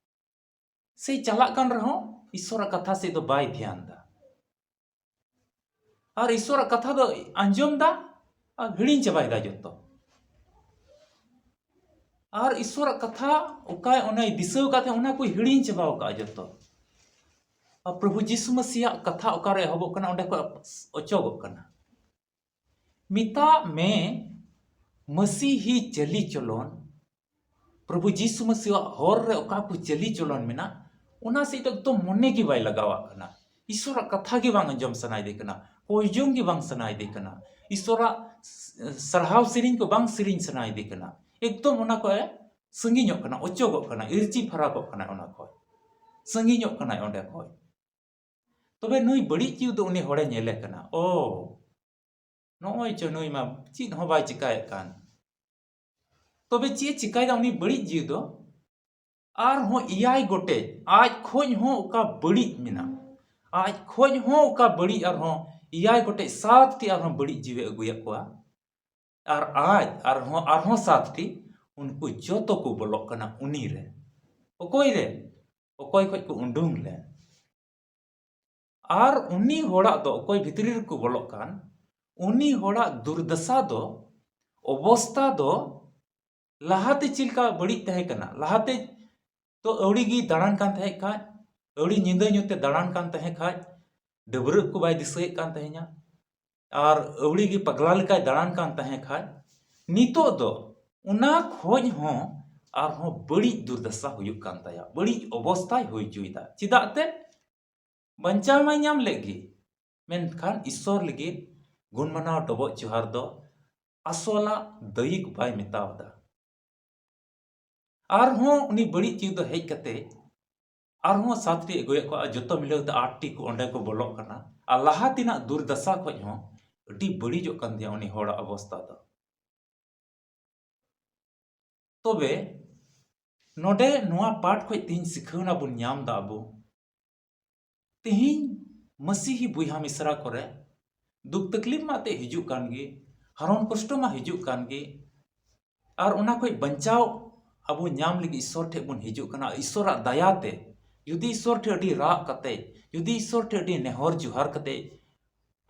ᱥᱮ ᱪᱟᱞᱟᱜ ᱠᱟᱱ ᱨᱮᱦᱚᱸ ᱤᱥᱥᱚᱨᱟᱜ ᱠᱟᱛᱷᱟ ᱥᱮᱫ ᱫᱚ ᱵᱟᱭ ᱫᱷᱮᱭᱟᱱ ᱫᱟ᱾ ᱟᱨ ᱤᱥᱥᱚᱨᱟᱜ ᱠᱟᱛᱷᱟ ᱫᱚ ᱟᱸᱡᱚᱢ ᱫᱟ ᱟᱨ ᱦᱤᱲᱤᱧ ᱪᱟᱵᱟᱭ ᱫᱟ ᱡᱚᱛᱚ᱾ ᱟᱨ ᱤᱥᱥᱚᱨᱟᱜ ᱠᱟᱛᱷᱟ ᱚᱠᱟᱭ ᱚᱱᱟᱭ ᱫᱤᱥᱟᱹᱣ ᱠᱟᱫ ᱛᱟᱦᱮᱸ, ᱚᱱᱟ ᱠᱚᱭ ᱦᱤᱲᱤᱧ ᱪᱟᱵᱟᱣ ᱠᱟᱜᱼᱟ ᱡᱚᱛᱚ᱾ ᱟᱨ ᱯᱨᱚᱵᱷᱩ ᱡᱤᱥᱩ ᱢᱟᱹᱥᱤᱭᱟᱜ ᱠᱟᱛᱷᱟ ᱚᱠᱟᱨᱮ ᱮᱦᱚᱵᱚᱜ ᱠᱟᱱᱟ, ᱚᱸᱰᱮ ᱠᱷᱚᱱ ᱚᱪᱚᱜᱚᱜ ᱠᱟᱱᱟ᱾ ᱢᱮᱛᱟᱜ ᱢᱮ, ᱢᱟᱹᱥᱤᱦᱤ ᱪᱟᱹᱞᱤ ᱪᱚᱞᱚᱱ, ᱯᱨᱚᱵᱷᱩ ᱡᱤᱥᱩ ᱢᱟᱹᱥᱤᱭᱟᱜ ᱦᱚᱨ ᱨᱮ ᱚᱠᱟ ᱠᱚ ᱪᱟᱹᱞᱤ ᱪᱚᱞᱚᱱ ᱢᱮᱱᱟᱜ, ᱚᱱᱟ ᱥᱮᱫ ᱫᱚ ᱮᱠᱫᱚᱢ ᱢᱚᱱᱮ ᱜᱮ ᱵᱟᱭ ᱞᱟᱜᱟᱣᱟᱜ ᱠᱟᱱᱟ᱾ ᱤᱥᱚᱨᱟᱜ ᱠᱟᱛᱷᱟ ᱜᱮ ᱵᱟᱝ ᱟᱸᱡᱚᱢ ᱥᱟᱱᱟᱭᱮᱫᱮ ᱠᱟᱱᱟ, ᱠᱚᱭᱡᱚᱝ ᱜᱮ ᱵᱟᱝ ᱥᱟᱱᱟᱭᱮᱫᱮ ᱠᱟᱱᱟ, ᱤᱥᱚᱨᱟᱜ ᱥᱟᱨᱦᱟᱣ ᱥᱮᱨᱮᱧ ᱠᱚ ᱵᱟᱝ ᱥᱮᱨᱮᱧ ᱥᱟᱱᱟᱭᱮᱫᱮ ᱠᱟᱱᱟ᱾ ᱮᱠᱫᱚᱢ ᱚᱱᱟ ᱠᱚ ᱥᱟᱺᱜᱤᱧᱚᱜ ᱠᱟᱱᱟ, ᱚᱪᱚᱜᱚᱜ ᱠᱟᱱᱟ, ᱤᱨᱪᱤ ᱯᱷᱟᱨᱟᱠᱚᱜ ᱠᱟᱱᱟᱭ ᱚᱱᱟ ᱠᱷᱚᱱ, ᱥᱟᱺᱜᱤᱧᱚᱜ ᱠᱟᱱᱟᱭ ᱚᱸᱰᱮ ᱠᱷᱚᱱ᱾ ᱛᱚᱵᱮ ᱱᱩᱭ ᱵᱟᱹᱲᱤᱡ ᱡᱤᱣᱤ ᱫᱚ ᱩᱱᱤ ᱦᱚᱲᱮ ᱧᱮᱞᱮ ᱠᱟᱱᱟ, ᱚ, ᱱᱚᱜᱼᱚᱭ ᱪᱚ ᱱᱩᱭ ᱢᱟ ᱪᱮᱫ ᱦᱚᱸ ᱵᱟᱭ ᱪᱤᱠᱟᱭᱮᱫ ᱠᱟᱱ᱾ ᱛᱚᱵᱮ ᱪᱮᱫ ᱮ ᱪᱤᱠᱟᱭᱮᱫᱟ ᱩᱱᱤ ᱵᱟᱹᱲᱤᱡ ᱡᱤᱣᱤ ᱫᱚ? ᱟᱨᱦᱚᱸ ᱮᱭᱟᱭ ᱜᱚᱴᱮᱡ, ᱟᱡ ᱠᱷᱚᱡ ᱦᱚᱸ ᱚᱠᱟ ᱵᱟᱹᱲᱤᱡ ᱢᱮᱱᱟᱜ, ᱟᱡ ᱠᱷᱚᱡ ᱦᱚᱸ ᱚᱠᱟ ᱵᱟᱹᱲᱤᱡ, ᱟᱨᱦᱚᱸ ᱮᱭᱟᱭ ᱜᱚᱴᱮᱡ ᱥᱟᱛ ᱴᱤ ᱟᱨᱦᱚᱸ ᱵᱟᱹᱲᱤᱡ ᱡᱤᱣᱤ ᱟᱹᱜᱩᱭᱮᱫ ᱠᱚᱣᱟ᱾ ᱟᱨ ᱟᱡ ᱟᱨᱦᱚᱸ, ᱟᱨᱦᱚᱸ ᱥᱟᱛ ᱴᱤ, ᱩᱱᱠᱩ ᱡᱚᱛᱚ ᱠᱚ ᱵᱚᱞᱚᱜ ᱠᱟᱱᱟ ᱩᱱᱤ ᱨᱮ᱾ ᱚᱠᱚᱭ ᱨᱮ? ᱚᱠᱚᱭ ᱠᱷᱚᱡ ᱠᱚ ᱩᱰᱩᱝ ᱞᱮᱱ? ᱟᱨ ᱩᱱᱤ ᱦᱚᱲᱟᱜ ᱫᱚ ᱚᱠᱚᱭ ᱵᱷᱤᱛᱨᱤ ᱨᱮᱠᱚ ᱵᱚᱞᱚᱜ ᱠᱟᱱ, ᱩᱱᱤ ᱦᱚᱲᱟᱜ ᱫᱩᱨᱫᱟᱥᱟ ᱫᱚ, ᱚᱵᱚᱥᱛᱟ ᱫᱚ ᱞᱟᱦᱟᱛᱮ ᱪᱮᱫ ᱞᱮᱠᱟ ᱵᱟᱹᱲᱤᱡ ᱛᱟᱦᱮᱸ ᱠᱟᱱᱟ, ᱞᱟᱦᱟᱛᱮ ᱛᱚ ᱟᱹᱣᱲᱤ ᱜᱮ ᱫᱟᱬᱟᱱ ᱠᱟᱱ ᱛᱟᱦᱮᱸ ᱠᱷᱟᱡ, ᱟᱹᱣᱲᱤ ᱧᱤᱫᱟᱹ ᱧᱩᱛᱮ ᱫᱟᱬᱟᱱ ᱠᱟᱱ ᱛᱟᱦᱮᱸ ᱠᱷᱟᱡ, ᱰᱟᱹᱵᱽᱨᱟᱹᱜ ᱠᱚ ᱵᱟᱭ ᱫᱤᱥᱟᱹᱭᱮᱫ ᱠᱟᱱ ᱛᱟᱦᱮᱸᱧᱟ, ᱟᱨ ᱟᱹᱣᱲᱤ ᱜᱮ ᱯᱟᱜᱽᱞᱟ ᱞᱮᱠᱟᱭ ᱫᱟᱬᱟᱱ ᱠᱟᱱ ᱛᱟᱦᱮᱸ ᱠᱷᱟᱡ, ᱱᱤᱛᱚᱜ ᱫᱚ ᱚᱱᱟ ᱠᱷᱚᱡ ᱦᱚᱸ ᱟᱨᱦᱚᱸ ᱵᱟᱹᱲᱤᱡ ᱫᱩᱨᱫᱟᱥᱟ ᱦᱩᱭᱩᱜ ᱠᱟᱱ ᱛᱟᱭᱟ, ᱵᱟᱹᱲᱤᱡ ᱚᱵᱚᱥᱛᱟᱭ ᱦᱩᱭ ᱦᱚᱪᱚᱭᱮᱫᱟ᱾ ᱪᱮᱫᱟᱜ ᱛᱮ? ᱵᱟᱧᱪᱟᱣ ᱢᱟᱭ ᱧᱟᱢ ᱞᱮᱫ ᱜᱮ, ᱢᱮᱱᱠᱷᱟᱱ ᱤᱥᱥᱚᱨ ᱞᱟᱹᱜᱤᱫ ᱜᱩᱱ ᱢᱟᱱᱟᱣ ᱰᱚᱵᱚᱜ ᱡᱚᱦᱟᱨ ᱫᱚ ᱟᱥᱚᱞᱟᱜ ᱫᱟᱹᱭᱤᱠ ᱵᱟᱭ ᱢᱮᱛᱟᱣᱫᱟ᱾ ᱟᱨᱦᱚᱸ ᱩᱱᱤ ᱵᱟᱹᱲᱤᱡ ᱡᱤᱣᱤ ᱫᱚ ᱦᱮᱡ ᱠᱟᱛᱮ ᱟᱨᱦᱚᱸ ᱥᱟᱛ ᱴᱤ ᱟᱹᱜᱩᱭᱮᱫ ᱠᱚᱣᱟ, ᱟᱨ ᱡᱚᱛᱚ ᱢᱤᱞᱟᱹᱣ ᱛᱮ ᱟᱴ ᱴᱤ ᱠᱚ ᱚᱸᱰᱮ ᱠᱚ ᱵᱚᱞᱚᱜ ᱠᱟᱱᱟ᱾ ᱟᱨ ᱞᱟᱦᱟ ᱛᱮᱱᱟᱜ ᱫᱩᱨᱫᱟᱥᱟ ᱠᱷᱚᱡ ᱦᱚᱸ ᱟᱹᱰᱤ ᱵᱟᱹᱲᱤᱡᱚᱜ ᱠᱟᱱ ᱛᱟᱭᱟ ᱩᱱᱤ ᱦᱚᱲᱟᱜ ᱚᱵᱚᱥᱛᱟ ᱫᱚ᱾ ᱛᱚᱵᱮ ᱱᱚᱰᱮ ᱱᱚᱣᱟ ᱯᱟᱴ ᱠᱷᱚᱡ ᱛᱮᱦᱮᱧ ᱥᱤᱠᱷᱟᱹᱣᱱᱟ ᱵᱚᱱ ᱧᱟᱢ ᱫᱟ ᱟᱵᱚ, ᱛᱮᱦᱮᱧ ᱢᱟᱹᱥᱤᱦᱤ ᱵᱚᱭᱦᱟ ᱢᱤᱥᱨᱟ ᱠᱚᱨᱮ ᱫᱩᱠ ᱛᱟᱠᱞᱤᱯ ᱢᱟ ᱮᱱᱛᱮᱫ ᱦᱤᱡᱩᱜ ᱠᱟᱱ ᱜᱮ, ᱦᱟᱨᱚᱱ ᱠᱚᱥᱴᱚ ᱢᱟ ᱦᱤᱡᱩᱜ ᱠᱟᱱ ᱜᱮ, ᱟᱨ ᱚᱱᱟ ᱠᱷᱚᱡ ᱵᱟᱧᱪᱟᱣ ᱟᱵᱚ ᱧᱟᱢ ᱞᱟᱹᱜᱤᱫ ᱤᱥᱥᱚᱨ ᱴᱷᱮᱡ ᱵᱚᱱ ᱦᱤᱡᱩᱜ ᱠᱟᱱᱟ᱾ ᱤᱥᱥᱚᱨᱟᱜ ᱫᱟᱭᱟ ᱛᱮ, ᱡᱩᱫᱤ ᱤᱥᱥᱚᱨ ᱴᱷᱮᱡ ᱟᱹᱰᱤ ᱨᱟᱜ ᱠᱟᱛᱮ, ᱡᱩᱫᱤ ᱤᱥᱥᱚᱨ ᱴᱷᱮᱡ ᱟᱹᱰᱤ ᱱᱮᱦᱚᱨ ᱡᱚᱦᱟᱨ ᱠᱟᱛᱮ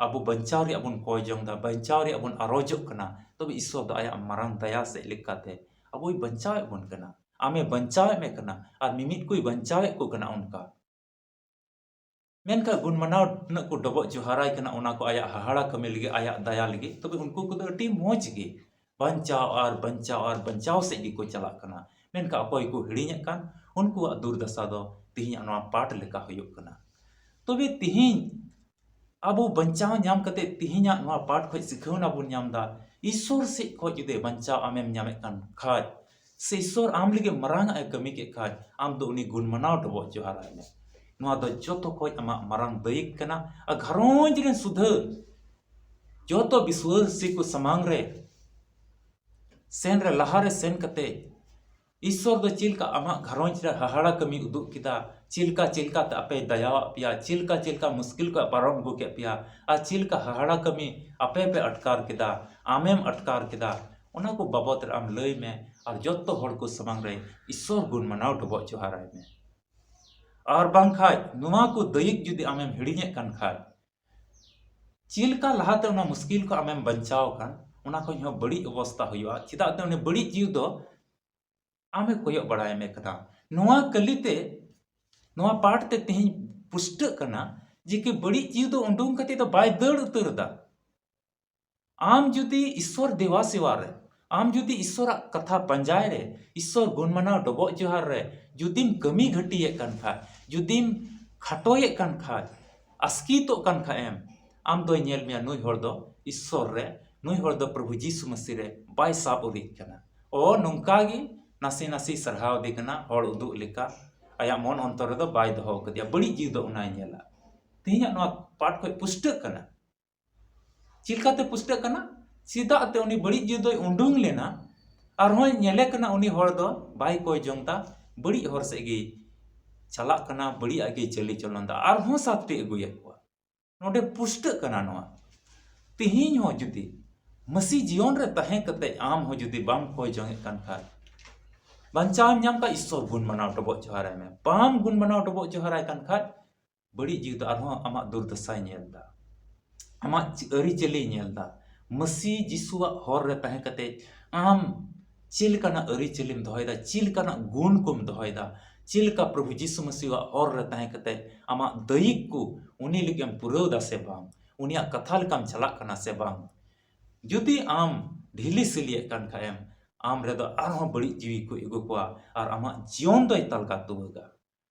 ᱟᱵᱚ ᱵᱟᱧᱪᱟᱣ ᱨᱮᱭᱟᱜ ᱵᱚᱱ ᱠᱚᱭ ᱡᱚᱝ ᱫᱟ, ᱵᱟᱧᱪᱟᱣ ᱨᱮᱭᱟᱜ ᱵᱚᱱ ᱟᱨᱚᱡᱚᱜ ᱠᱟᱱᱟ, ᱛᱚᱵᱮ ᱤᱥᱥᱚᱨ ᱫᱚ ᱟᱭᱟᱜ ᱢᱟᱨᱟᱝ ᱫᱟᱭᱟ ᱥᱮᱫ ᱞᱮᱠᱟᱛᱮ ᱟᱵᱚᱭ ᱵᱟᱧᱪᱟᱣᱮᱫ ᱵᱚᱱ ᱠᱟᱱᱟ᱾ ᱟᱢᱮ ᱵᱟᱧᱪᱟᱣᱮᱫ ᱢᱮ ᱠᱟᱱᱟ ᱟᱨ ᱢᱤᱢᱤᱫ ᱠᱚᱭ ᱵᱟᱧᱪᱟᱣᱮᱫ ᱠᱚ ᱠᱟᱱᱟ ᱚᱱᱠᱟ᱾ ᱢᱮᱱᱠᱷᱟᱱ ᱜᱩᱱ ᱢᱟᱱᱟᱣ ᱛᱤᱱᱟᱹᱜ ᱠᱚ ᱰᱚᱵᱚᱜ ᱡᱚᱦᱟᱨᱟᱭ ᱠᱟᱱᱟ, ᱚᱱᱟ ᱠᱚ ᱟᱭᱟᱜ ᱦᱟᱦᱟᱲᱟ ᱠᱟᱹᱢᱤ ᱞᱟᱹᱜᱤᱫ, ᱟᱭᱟᱜ ᱫᱟᱭᱟ ᱞᱟᱹᱜᱤᱫ, ᱛᱚᱵᱮ ᱩᱱᱠᱩ ᱠᱚᱫᱚ ᱟᱹᱰᱤ ᱢᱚᱡᱽ ᱜᱮ ᱵᱟᱧᱪᱟᱣ ᱟᱨ ᱵᱟᱧᱪᱟᱣ ᱟᱨ ᱵᱟᱧᱪᱟᱣ ᱥᱮᱫ ᱜᱮᱠᱚ ᱪᱟᱞᱟᱜ ᱠᱟᱱᱟ᱾ ᱢᱮᱱᱠᱷᱟᱱ ᱚᱠᱚᱭ ᱠᱚ ᱦᱤᱲᱤᱧᱮᱫ ᱠᱟᱱ, ᱩᱱᱠᱩᱣᱟᱜ ᱫᱩᱨᱫᱟᱥᱟ ᱫᱚ ᱛᱮᱦᱮᱧᱟᱜ ᱱᱚᱣᱟ ᱯᱟᱴ ᱞᱮᱠᱟ ᱦᱩᱭᱩᱜ ᱠᱟᱱᱟ᱾ ᱛᱚᱵᱮ ᱛᱮᱦᱮᱧ ᱟᱵᱚ ᱵᱟᱧᱪᱟᱣ ᱧᱟᱢ ᱠᱟᱛᱮ ᱛᱮᱦᱮᱧᱟᱜ ᱱᱚᱣᱟ ᱯᱟᱴ ᱠᱷᱚᱱ ᱥᱤᱠᱷᱟᱹᱣᱱᱟ ᱵᱚᱱ ᱧᱟᱢ ᱮᱫᱟ, ᱤᱥᱥᱚᱨ ᱥᱮᱫ ᱠᱷᱚᱱ ᱡᱩᱫᱤ ᱵᱟᱧᱪᱟᱣ ᱟᱢᱮᱢ ᱧᱟᱢᱮᱫ ᱠᱟᱱ ᱠᱷᱟᱡ, ᱥᱮ ᱤᱥᱥᱚᱨ ᱟᱢ ᱞᱟᱹᱜᱤᱫ ᱢᱟᱨᱟᱝ ᱟᱜ ᱮ ᱠᱟᱹᱢᱤ ᱠᱮᱫ ᱠᱷᱟᱡ, ᱟᱢ ᱫᱚ ᱩᱱᱤ ᱜᱩᱱ ᱢᱟᱱᱟᱣ ᱰᱚᱵᱚᱜ ᱡᱚᱦᱟᱨᱟᱭ ᱢᱮ᱾ ᱱᱚᱣᱟ ᱫᱚ ᱡᱚᱛᱚ ᱠᱷᱚᱱ ᱟᱢᱟᱜ ᱢᱟᱨᱟᱝ ᱫᱟᱹᱭᱤᱠ ᱠᱟᱱᱟ᱾ ᱟᱨ ᱜᱷᱟᱨᱚᱸᱡᱽ ᱨᱮᱱ ᱥᱩᱫᱷᱟᱹ ᱡᱚᱛᱚ ᱵᱤᱥᱣᱟᱹᱥᱤ ᱠᱚ ᱥᱟᱢᱟᱝ ᱨᱮ ᱥᱮᱱ ᱨᱮ, ᱞᱟᱦᱟ ᱨᱮ ᱥᱮᱱ ᱠᱟᱛᱮ ᱤᱥᱥᱚᱨ ᱫᱚ ᱪᱮᱫ ᱞᱮᱠᱟ ᱟᱢᱟᱜ ᱜᱷᱟᱨᱚᱸᱡᱽ ᱨᱮ ᱦᱟᱦᱟᱲᱟ ᱠᱟᱹᱢᱤ ᱩᱫᱩᱜ ᱠᱮᱫᱟ, ᱪᱮᱫ ᱞᱮᱠᱟ, ᱪᱮᱫ ᱞᱮᱠᱟ ᱛᱮ ᱟᱯᱮ ᱫᱟᱭᱟᱣᱟᱜ ᱯᱮᱭᱟ, ᱪᱮᱫ ᱞᱮᱠᱟ, ᱪᱮᱫ ᱞᱮᱠᱟ ᱢᱩᱥᱠᱤᱞ ᱠᱚ ᱯᱟᱨᱚᱢ ᱟᱹᱜᱩ ᱠᱮᱫ ᱯᱮᱭᱟ, ᱟᱨ ᱪᱮᱫ ᱞᱮᱠᱟ ᱦᱟᱦᱟᱲᱟ ᱠᱟᱹᱢᱤ ᱟᱯᱮ ᱯᱮ ᱟᱴᱠᱟᱨ ᱠᱮᱫᱟ, ᱟᱢᱮᱢ ᱟᱴᱠᱟᱨ ᱠᱮᱫᱟ, ᱚᱱᱟ ᱠᱚ ᱵᱟᱵᱚᱫ ᱨᱮ ᱟᱢ ᱞᱟᱹᱭ ᱢᱮ᱾ ᱟᱨ ᱡᱚᱛᱚ ᱦᱚᱲ ᱠᱚ ᱥᱟᱢᱟᱝ ᱨᱮ ᱤᱥᱥᱚᱨ ᱜᱩᱱ ᱢᱟᱱᱟᱣ ᱰᱚᱵᱚᱜ ᱡᱚᱦᱟᱨᱟᱭ ᱢᱮ᱾ ᱟᱨ ᱵᱟᱝᱠᱷᱟᱡ ᱱᱚᱣᱟ ᱠᱚ ᱫᱟᱹᱭᱤᱠ ᱡᱩᱫᱤ ᱟᱢᱮᱢ ᱦᱤᱲᱤᱧᱮᱫ ᱠᱟᱱ ᱠᱷᱟᱡ, ᱪᱮᱫ ᱞᱮᱠᱟ ᱞᱟᱦᱟᱛᱮ ᱚᱱᱟ ᱢᱩᱥᱠᱤᱞ ᱠᱷᱚᱱ ᱟᱢᱮᱢ ᱵᱟᱧᱪᱟᱣ ᱟᱠᱟᱱ, ᱚᱱᱟ ᱠᱷᱚᱱ ᱦᱚᱸ ᱵᱟᱹᱲᱤᱡ ᱚᱵᱚᱥᱛᱟ ᱦᱩᱭᱩᱜᱼᱟ᱾ ᱪᱮᱫᱟᱜ ᱛᱮ ᱩᱱᱤ ᱵᱟᱹᱲᱤᱡ ᱡᱤᱣᱤ ᱫᱚ ᱟᱢᱮ ᱠᱚᱭᱚᱜ ᱵᱟᱲᱟᱭ ᱢᱮ ᱠᱟᱱᱟ᱾ ᱱᱚᱣᱟ ᱠᱟᱹᱞᱤ ᱛᱮ, ᱱᱚᱣᱟ ᱯᱟᱴ ᱛᱮ ᱛᱮᱦᱮᱧ ᱯᱩᱥᱴᱟᱹᱜ ᱠᱟᱱᱟ ᱡᱮ ᱠᱤ ᱵᱟᱹᱲᱤᱡ ᱡᱤᱣᱤ ᱫᱚ ᱩᱰᱩᱝ ᱠᱟᱛᱮ ᱫᱚ ᱵᱟᱭ ᱫᱟᱹᱲ ᱩᱛᱟᱹᱨ ᱮᱫᱟ᱾ ᱟᱢ ᱡᱩᱫᱤ ᱤᱥᱥᱚᱨ ᱫᱮᱵᱟ ᱥᱮᱵᱟ ᱨᱮ, ᱟᱢ ᱡᱩᱫᱤ ᱤᱥᱥᱚᱨᱟᱜ ᱠᱟᱛᱷᱟ ᱯᱟᱸᱡᱟᱭ ᱨᱮ, ᱤᱥᱥᱚᱨ ᱜᱩᱱ ᱢᱟᱱᱟᱣ ᱰᱚᱵᱚᱜ ᱡᱚᱦᱟᱨ ᱨᱮ ᱡᱩᱫᱤᱢ ᱠᱟᱹᱢᱤ ᱜᱷᱟᱹᱴᱤᱭᱮᱫ ᱠᱟᱱ ᱠᱷᱟᱡ, ᱡᱩᱫᱤᱢ ᱠᱷᱟᱴᱚᱭᱮᱫ ᱠᱟᱱ ᱠᱷᱟᱡ, ᱟᱥᱠᱤᱛᱚᱜ ᱠᱟᱱ ᱠᱷᱟᱡ ᱮᱢ, ᱟᱢ ᱫᱚᱭ ᱧᱮᱞ ᱢᱮᱭᱟ, ᱱᱩᱭ ᱦᱚᱲ ᱫᱚ ᱤᱥᱥᱚᱨ ᱨᱮ, ᱱᱩᱭ ᱦᱚᱲ ᱫᱚ ᱯᱨᱚᱵᱷᱩ ᱡᱤᱥᱩ ᱢᱟᱹᱥᱤ ᱨᱮ ᱵᱟᱭ ᱥᱟᱵ ᱩᱨᱤᱡ ᱠᱟᱱᱟ᱾ ᱚ, ᱱᱚᱝᱠᱟ ᱜᱮ ᱱᱟᱥᱮ ᱱᱟᱥᱮ ᱥᱟᱨᱦᱟᱣ ᱫᱮ ᱠᱟᱱᱟ, ᱦᱚᱲ ᱩᱫᱩᱜ ᱞᱮᱠᱟ᱾ ᱟᱭᱟᱜ ᱢᱚᱱ ᱚᱱᱛᱚᱨ ᱨᱮᱫᱚ ᱵᱟᱭ ᱫᱚᱦᱚ ᱠᱟᱫᱮᱭᱟ, ᱵᱟᱹᱲᱤᱡ ᱡᱤᱣᱤ ᱫᱚ ᱚᱱᱟᱭ ᱧᱮᱞᱟ᱾ ᱛᱮᱦᱮᱧᱟᱜ ᱱᱚᱣᱟ ᱯᱟᱴ ᱠᱷᱚᱱ ᱯᱩᱥᱴᱟᱹᱜ ᱠᱟᱱᱟ᱾ ᱪᱮᱫ ᱞᱮᱠᱟᱛᱮ ᱯᱩᱥᱴᱟᱹᱜ ᱠᱟᱱᱟ? ᱪᱮᱫᱟᱜ ᱛᱮ ᱩᱱᱤ ᱵᱟᱹᱲᱤᱡ ᱡᱤᱣᱤ ᱫᱚᱭ ᱩᱰᱩᱝ ᱞᱮᱱᱟ, ᱟᱨᱦᱚᱸᱭ ᱧᱮᱞᱮ ᱠᱟᱱᱟ ᱩᱱᱤ ᱦᱚᱲ ᱫᱚ ᱵᱟᱭ ᱠᱚᱭ ᱡᱚᱝ ᱫᱟ, ᱵᱟᱹᱲᱤᱡ ᱦᱚᱨ ᱥᱮᱫ ᱜᱮᱭ ᱪᱟᱞᱟᱜ ᱠᱟᱱᱟ, ᱵᱟᱹᱲᱤᱡ ᱟᱜ ᱜᱮᱭ ᱪᱟᱹᱞᱤ ᱪᱚᱞᱚᱱ ᱫᱟ, ᱟᱨᱦᱚᱸ ᱥᱟᱛᱴᱤ ᱟᱹᱜᱩᱭᱮᱫ ᱠᱚᱣᱟ᱾ ᱱᱚᱰᱮ ᱯᱩᱥᱴᱟᱹᱜ ᱠᱟᱱᱟ ᱱᱚᱣᱟ᱾ ᱛᱮᱦᱮᱧ ᱦᱚᱸ ᱡᱩᱫᱤ ᱢᱟᱹᱥᱤ ᱡᱤᱭᱚᱱ ᱨᱮ ᱛᱟᱦᱮᱸ ᱠᱟᱛᱮ ᱟᱢ ᱦᱚᱸ ᱡᱩᱫᱤ ᱵᱟᱢ ᱠᱚᱭ ᱡᱚᱝᱮᱫ ᱠᱟᱱ ᱠᱷᱟᱱ, ᱵᱟᱧᱪᱟᱣ ᱮᱢ ᱧᱟᱢ ᱠᱷᱟᱱ ᱤᱥᱥᱚᱨ ᱜᱩᱱ ᱢᱟᱱᱟᱣ ᱰᱚᱵᱚᱜ ᱡᱚᱦᱟᱨᱟᱭ ᱢᱮ᱾ ᱵᱟᱢ ᱜᱩᱱ ᱢᱟᱱᱟᱣ ᱰᱚᱵᱚᱜ ᱡᱚᱦᱟᱨᱟᱭ ᱠᱟᱱ ᱠᱷᱟᱱ, ᱵᱟᱹᱲᱤᱡ ᱡᱤᱣᱤ ᱫᱚ ᱟᱨᱦᱚᱸ ᱟᱢᱟᱜ ᱫᱩᱨᱫᱟᱥᱟᱭ ᱧᱮᱞ ᱫᱟ, ᱟᱢᱟᱜ ᱪᱤ-, ᱟᱹᱨᱤᱪᱟᱹᱞᱤᱭ ᱧᱮᱞ ᱫᱟ᱾ ᱢᱟᱹᱥᱤ ᱡᱤᱥᱩᱣᱟᱜ ᱦᱚᱨ ᱨᱮ ᱛᱟᱦᱮᱸ ᱠᱟᱛᱮ ᱟᱢ ᱪᱮᱫ ᱞᱮᱠᱟᱱᱟᱜ ᱟᱹᱨᱤᱪᱟᱹᱞᱤᱢ ᱫᱚᱦᱚᱭᱮᱫᱟ, ᱪᱮᱫ ᱞᱮᱠᱟᱱᱟᱜ ᱜᱩᱱ ᱠᱚᱢ ᱫᱚᱦᱚᱭᱮᱫᱟ, ᱪᱮᱫ ᱞᱮᱠᱟ ᱯᱨᱚᱵᱷᱩ ᱡᱤᱥᱩ ᱢᱟᱹᱥᱤᱦᱟᱜ ᱦᱚᱨ ᱨᱮ ᱛᱟᱦᱮᱸ ᱠᱟᱛᱮ ᱟᱢᱟᱜ ᱫᱟᱹᱭᱤᱠ ᱠᱚ ᱩᱱᱤ ᱞᱟᱹᱜᱤᱫ ᱮᱢ ᱯᱩᱨᱟᱹᱣ ᱫᱟ ᱥᱮ ᱵᱟᱝ, ᱩᱱᱤᱭᱟᱜ ᱠᱟᱛᱷᱟ ᱞᱮᱠᱟᱢ ᱪᱟᱞᱟᱜ ᱠᱟᱱᱟ ᱥᱮ ᱵᱟᱝ᱾ ᱡᱩᱫᱤ ᱟᱢ ᱰᱷᱤᱞᱤ ᱥᱤᱞᱤᱭᱮᱫ ᱠᱟᱱ ᱠᱷᱟᱡ ᱮᱢ, ᱟᱢ ᱨᱮᱫᱚ ᱟᱨᱦᱚᱸ ᱵᱟᱹᱲᱤᱡ ᱡᱤᱣᱤ ᱠᱚ ᱟᱹᱜᱩ ᱠᱚᱣᱟ ᱟᱨ ᱟᱢᱟᱜ ᱡᱤᱭᱚᱱ ᱫᱚᱭ ᱛᱟᱞᱜᱟ ᱛᱩᱣᱟᱹᱜᱟ᱾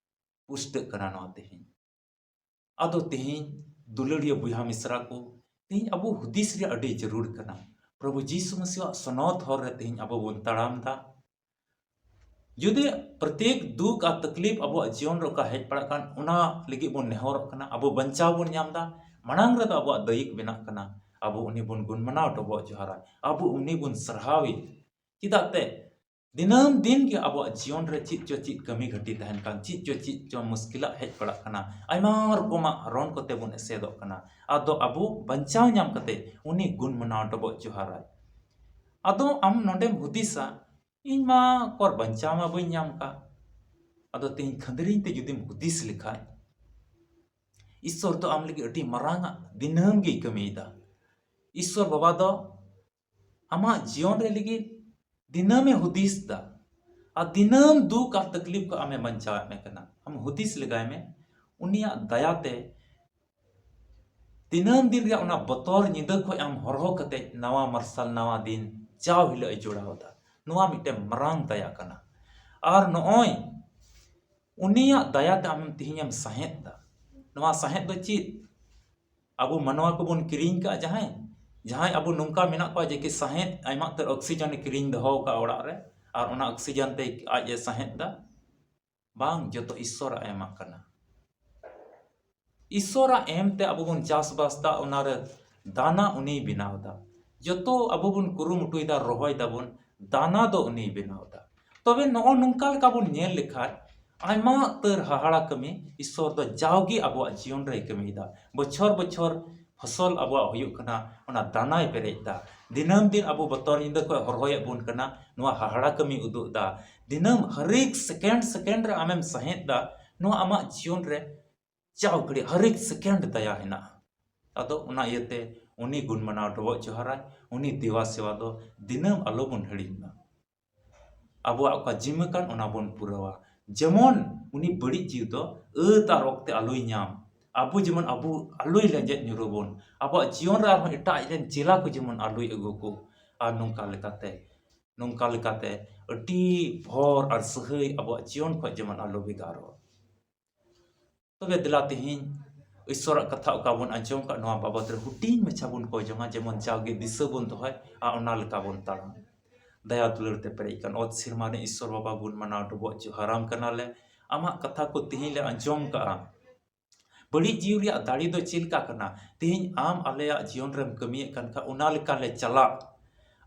ᱯᱩᱥᱴᱟᱹᱜ ᱠᱟᱱᱟ ᱱᱚᱣᱟ ᱛᱮᱦᱮᱧ᱾ ᱟᱫᱚ ᱛᱮᱦᱮᱧ ᱫᱩᱞᱟᱹᱲᱤᱭᱟᱹ ᱵᱚᱭᱦᱟ ᱢᱤᱥᱨᱟ ᱠᱚ, ᱛᱮᱦᱮᱧ ᱟᱵᱚ ᱦᱩᱫᱤᱥ ᱨᱮᱭᱟᱜ ᱟᱹᱰᱤ ᱡᱟᱹᱨᱩᱲ ᱠᱟᱱᱟ᱾ ᱯᱨᱚᱵᱷᱩ ᱡᱤᱥᱩ ᱢᱟᱹᱥᱤᱦᱟᱜ ᱥᱚᱱᱚᱛ ᱦᱚᱨ ᱨᱮ ᱛᱮᱦᱮᱧ ᱟᱵᱚ ᱵᱚᱱ ᱛᱟᱲᱟᱢ ᱫᱟ᱾ ᱡᱩᱫᱤ ᱯᱨᱚᱛᱮᱠ ᱫᱩᱠ ᱟᱨ ᱛᱟᱠᱞᱤᱯ ᱟᱵᱚᱣᱟᱜ ᱡᱤᱭᱚᱱ ᱨᱮ ᱚᱠᱟ ᱦᱮᱡ ᱯᱟᱲᱟᱜ ᱠᱟᱱ, ᱚᱱᱟ ᱞᱟᱹᱜᱤᱫ ᱵᱚᱱ ᱱᱮᱦᱚᱨᱚᱜ ᱠᱟᱱᱟ, ᱟᱵᱚ ᱵᱟᱧᱪᱟᱣ ᱵᱚᱱ ᱧᱟᱢ ᱫᱟ, ᱢᱟᱲᱟᱝ ᱨᱮᱫᱚ ᱟᱵᱚᱣᱟᱜ ᱫᱟᱹᱭᱤᱠ ᱵᱮᱱᱟᱜ ᱠᱟᱱᱟ, ᱟᱵᱚ ᱩᱱᱤ ᱵᱚᱱ ᱜᱩᱱ ᱢᱟᱱᱟᱣ ᱰᱚᱵᱚᱜ ᱡᱚᱦᱟᱨᱟ, ᱟᱵᱚ ᱩᱱᱤ ᱵᱚᱱ ᱥᱟᱨᱦᱟᱣᱮ᱾ ᱪᱮᱫᱟᱜ ᱛᱮ ᱫᱤᱱᱟᱹᱢ ᱫᱤᱱ ᱜᱮ ᱟᱵᱚᱣᱟᱜ ᱡᱤᱭᱚᱱ ᱨᱮ ᱪᱮᱫ ᱪᱚ ᱪᱮᱫ ᱠᱟᱹᱢᱤ ᱜᱷᱟᱹᱴᱤ ᱛᱟᱦᱮᱱ ᱠᱟᱱ, ᱪᱮᱫ ᱪᱚ ᱪᱮᱫ ᱪᱚ ᱢᱩᱥᱠᱤᱞᱟᱜ ᱦᱮᱡ ᱯᱟᱲᱟᱜ ᱠᱟᱱᱟ, ᱟᱭᱢᱟ ᱨᱚᱠᱚᱢᱟᱜ ᱨᱚᱱ ᱠᱚᱛᱮ ᱵᱚᱱ ᱮᱥᱮᱫᱚᱜ ᱠᱟᱱᱟ᱾ ᱟᱫᱚ ᱟᱵᱚ ᱵᱟᱧᱪᱟᱣ ᱧᱟᱢ ᱠᱟᱛᱮ ᱩᱱᱤ ᱜᱩᱱ ᱢᱟᱱᱟᱣ ᱰᱚᱵᱚᱜ ᱡᱚᱦᱟᱨᱟᱭ᱾ ᱟᱫᱚ ᱟᱢ ᱱᱚᱰᱮᱢ ᱦᱩᱫᱤᱥᱟ, ᱤᱧ ᱢᱟ ᱚᱠᱚᱨ ᱵᱟᱧᱪᱟᱣ ᱢᱟ ᱵᱟᱹᱧ ᱧᱟᱢ ᱠᱟᱜ᱾ ᱟᱫᱚ ᱛᱮᱦᱮᱧ ᱠᱷᱟᱹᱱᱫᱽᱨᱤᱧ ᱛᱮ ᱡᱩᱫᱤᱢ ᱦᱩᱫᱤᱥ ᱞᱮᱠᱷᱟᱱ, ᱤᱥᱥᱚᱨ ᱫᱚ ᱟᱢ ᱞᱟᱹᱜᱤᱫ ᱟᱹᱰᱤ ᱢᱟᱨᱟᱝ ᱟᱜ ᱫᱤᱱᱟᱹᱢ ᱜᱮᱭ ᱠᱟᱹᱢᱤᱭᱮᱫᱟ᱾ ᱤᱥᱥᱚᱨ ᱵᱟᱵᱟ ᱫᱚ ᱟᱢᱟᱜ ᱡᱤᱭᱚᱱ ᱨᱮ ᱞᱟᱹᱜᱤᱫ ᱫᱤᱱᱟᱹᱢᱮ ᱦᱩᱫᱤᱥ ᱫᱟ᱾ ᱟᱨ ᱫᱤᱱᱟᱹᱢ ᱫᱩᱠ ᱟᱨ ᱛᱟᱠᱞᱤᱯ ᱠᱷᱚᱱ ᱟᱢᱮ ᱵᱟᱧᱪᱟᱣᱮᱫ ᱢᱮ ᱠᱟᱱᱟ᱾ ᱟᱢ ᱦᱩᱫᱤᱥ ᱞᱮᱜᱟᱭ ᱢᱮ, ᱩᱱᱤᱭᱟᱜ ᱫᱟᱭᱟᱛᱮ ᱫᱤᱱᱟᱹᱢ ᱫᱤᱱ ᱨᱮᱭᱟᱜ ᱚᱱᱟ ᱵᱚᱛᱚᱨ ᱧᱤᱫᱟᱹ ᱠᱷᱚᱱ ᱟᱢ ᱦᱚᱨᱦᱚ ᱠᱟᱛᱮ ᱱᱟᱣᱟ ᱢᱟᱨᱥᱟᱞ, ᱱᱟᱣᱟ ᱫᱤᱱ ᱡᱟᱣ ᱦᱤᱞᱳᱜ ᱮ ᱡᱚᱲᱟᱣ ᱫᱟ᱾ ᱱᱚᱣᱟ ᱢᱤᱫᱴᱮᱱ ᱢᱟᱨᱟᱝ ᱫᱟᱭᱟ ᱠᱟᱱᱟ᱾ ᱟᱨ ᱱᱚᱜᱼᱚᱭ ᱩᱱᱤᱭᱟᱜ ᱫᱟᱭᱟᱛᱮ ᱟᱢ ᱛᱮᱦᱮᱧᱮᱢ ᱥᱟᱦᱮᱸᱫ ᱫᱟ᱾ ᱱᱚᱣᱟ ᱥᱟᱦᱮᱸᱫ ᱫᱚ ᱪᱮᱫ? ᱟᱵᱚ ᱢᱟᱱᱣᱟ ᱠᱚᱵᱚᱱ ᱠᱤᱨᱤᱧ ᱠᱟᱜᱼᱟ᱾ ᱡᱟᱦᱟᱸᱭ, ᱡᱟᱦᱟᱸᱭ ᱟᱵᱚ ᱱᱚᱝᱠᱟ ᱢᱮᱱᱟᱜ ᱠᱚᱣᱟ ᱡᱮ ᱠᱤ ᱥᱟᱦᱮᱸᱫ ᱟᱭᱢᱟ ᱩᱛᱟᱹᱨ oxygen ᱮ ᱠᱤᱨᱤᱧ ᱫᱚᱦᱚ ᱟᱠᱟᱫᱼᱟ ᱚᱲᱟᱜ ᱨᱮ, ᱟᱨ ᱚᱱᱟ oxygen ᱛᱮ ᱟᱡ ᱮ ᱥᱟᱦᱮᱸᱫ ᱫᱟ? ᱵᱟᱝ, ᱡᱚᱛᱚ ᱤᱥᱥᱚᱨᱟᱜ ᱮ ᱮᱢᱟᱜ ᱠᱟᱱᱟ᱾ ᱤᱥᱥᱚᱨᱟᱜ ᱮᱢ ᱛᱮ ᱟᱵᱚ ᱵᱚᱱ ᱪᱟᱥᱵᱟᱥ ᱫᱟ, ᱚᱱᱟᱨᱮ ᱫᱟᱱᱟ ᱩᱱᱤᱭ ᱵᱮᱱᱟᱣ ᱫᱟ᱾ ᱡᱚᱛᱚ ᱟᱵᱚ ᱵᱚᱱ ᱠᱩᱨᱩᱢᱩᱴᱩᱭ ᱫᱟ, ᱨᱚᱦᱚᱭ ᱫᱟᱵᱚᱱ, ᱫᱟᱱᱟ ᱫᱚ ᱩᱱᱤᱭ ᱵᱮᱱᱟᱣ ᱫᱟ᱾ ᱛᱚᱵᱮ ᱱᱚᱜᱼᱚ ᱱᱚᱝᱠᱟ ᱞᱮᱠᱟ ᱵᱚᱱ ᱧᱮᱞ ᱞᱮᱠᱷᱟᱡ, ᱟᱭᱢᱟ ᱩᱛᱟᱹᱨ ᱦᱟᱦᱟᱲᱟ ᱠᱟᱹᱢᱤ ᱤᱥᱥᱚᱨ ᱫᱚ ᱡᱟᱣᱜᱮ ᱟᱵᱚᱣᱟᱜ ᱡᱤᱭᱚᱱ ᱨᱮᱭ ᱠᱟᱹᱢᱤᱭᱮᱫᱟ᱾ ᱵᱚᱪᱷᱚᱨ ᱵᱚᱪᱷᱚᱨ ᱯᱷᱚᱥᱚᱞ ᱟᱵᱚᱣᱟᱜ ᱦᱩᱭᱩᱜ ᱠᱟᱱᱟ, ᱚᱱᱟ ᱫᱟᱱᱟᱭ ᱯᱮᱨᱮᱡ ᱫᱟ᱾ ᱫᱤᱱᱟᱹᱢ ᱫᱤᱱ ᱟᱵᱚ ᱵᱚᱛᱚᱨ ᱧᱤᱫᱟᱹ ᱠᱷᱚᱱ ᱦᱚᱨᱦᱚᱭᱮᱫ ᱵᱚᱱ ᱠᱟᱱᱟ, ᱱᱚᱣᱟ ᱦᱟᱦᱟᱲᱟ ᱠᱟᱹᱢᱤ ᱩᱫᱩᱜ ᱫᱟ᱾ ᱫᱤᱱᱟᱹᱢ ᱦᱟᱨᱮᱠ second second ᱨᱮ ᱟᱢᱮᱢ ᱥᱟᱦᱮᱸᱫ ᱫᱟ, ᱱᱚᱣᱟ ᱟᱢᱟᱜ ᱡᱤᱭᱚᱱ ᱨᱮ ᱡᱟᱣ ᱜᱷᱟᱹᱲᱤᱡ ᱦᱟᱨᱮᱠ second ᱫᱟᱭᱟ ᱦᱮᱱᱟᱜᱼᱟ᱾ ᱟᱫᱚ ᱚᱱᱟ ᱤᱭᱟᱹᱛᱮ ᱩᱱᱤ ᱜᱩᱱ ᱢᱟᱱᱟᱣ ᱰᱚᱵᱚᱜ ᱡᱚᱦᱟᱨᱟᱭ, ᱩᱱᱤ ᱫᱮᱵᱟ ᱥᱮᱵᱟ ᱫᱚ ᱫᱤᱱᱟᱹᱢ ᱟᱞᱚ ᱵᱚᱱ ᱦᱤᱲᱤᱧ ᱢᱟ᱾ ᱟᱵᱚᱣᱟᱜ ᱚᱠᱟ ᱡᱤᱢᱟᱹ ᱠᱟᱱ, ᱚᱱᱟ ᱵᱚᱱ ᱯᱩᱨᱟᱹᱣᱟ᱾ ᱡᱮᱢᱚᱱ ᱩᱱᱤ ᱵᱟᱹᱲᱤᱡ ᱡᱤᱣᱤ ᱫᱚ ᱟᱹᱛ ᱟᱨ ᱚᱠᱛᱮ ᱟᱞᱚᱭ ᱧᱟᱢ, ᱟᱵᱚ ᱡᱮᱢᱚᱱ ᱟᱵᱚ ᱟᱞᱚᱭ ᱞᱮᱸᱡᱮᱫ ᱧᱩᱨ ᱟᱵᱚᱱ, ᱟᱵᱚᱣᱟᱜ ᱡᱤᱭᱚᱱ ᱨᱮ ᱟᱨᱦᱚᱸ ᱮᱴᱟᱜ ᱨᱮᱱ ᱪᱮᱞᱟ ᱠᱚ ᱡᱮᱢᱚᱱ ᱟᱞᱚᱭ ᱟᱹᱜᱩ ᱠᱚ, ᱟᱨ ᱱᱚᱝᱠᱟ ᱞᱮᱠᱟᱛᱮ ᱱᱚᱝᱠᱟ ᱞᱮᱠᱟᱛᱮ ᱟᱹᱰᱤ ᱵᱷᱚᱨ ᱟᱨ ᱥᱟᱹᱦᱟᱹᱭ ᱟᱵᱚᱣᱟᱜ ᱡᱤᱭᱚᱱ ᱠᱷᱚᱱ ᱡᱮᱢᱚᱱ ᱟᱞᱚ ᱵᱷᱮᱜᱟᱨᱚᱜ᱾ ᱛᱚᱵᱮ ᱫᱮᱞᱟ ᱛᱮᱦᱮᱧ ᱤᱥᱥᱚᱨᱟᱜ ᱠᱟᱛᱷᱟ ᱚᱠᱟ ᱵᱚᱱ ᱟᱸᱡᱚᱢ ᱠᱟᱜ, ᱱᱚᱣᱟ ᱵᱟᱵᱚᱫ ᱨᱮ ᱦᱩᱰᱤᱧ ᱢᱟᱪᱷᱟ ᱵᱚᱱ ᱠᱚᱭ ᱡᱚᱝᱟ, ᱡᱮᱢᱚᱱ ᱡᱟᱣᱜᱮ ᱫᱤᱥᱟᱹ ᱵᱚᱱ ᱫᱚᱦᱚᱭ ᱟᱨ ᱚᱱᱟ ᱞᱮᱠᱟ ᱵᱚᱱ ᱛᱟᱲᱟᱢ᱾ ᱫᱟᱭᱟ ᱫᱩᱞᱟᱹᱲ ᱛᱮ ᱯᱮᱨᱮᱡ ᱠᱟᱱ ᱚᱛ ᱥᱮᱨᱢᱟ ᱨᱮ ᱤᱥᱥᱚᱨ ᱵᱟᱵᱟ ᱵᱚᱱ ᱢᱟᱱᱟᱣ ᱰᱚᱵᱚᱜ ᱡᱚᱦᱟᱨᱟᱢ ᱠᱟᱱᱟᱞᱮ᱾ ᱟᱢᱟᱜ ᱠᱟᱛᱷᱟ ᱠᱚ ᱛᱮᱦᱮᱧ ᱞᱮ ᱟᱸᱡᱚᱢ ᱠᱟᱜᱼᱟ᱾ ᱵᱟᱹᱲᱤᱡ ᱡᱤᱣᱤ ᱨᱮᱭᱟᱜ ᱫᱟᱲᱮ ᱫᱚ ᱪᱮᱫ ᱞᱮᱠᱟ ᱠᱟᱱᱟ? ᱛᱮᱦᱮᱧ ᱟᱢ ᱟᱞᱮᱭᱟᱜ ᱡᱤᱭᱚᱱ ᱨᱮᱢ ᱠᱟᱹᱢᱤᱭᱮᱫ ᱠᱟᱱ ᱠᱷᱟᱱ ᱚᱱᱟ ᱞᱮᱠᱟ ᱞᱮ ᱪᱟᱞᱟᱜ᱾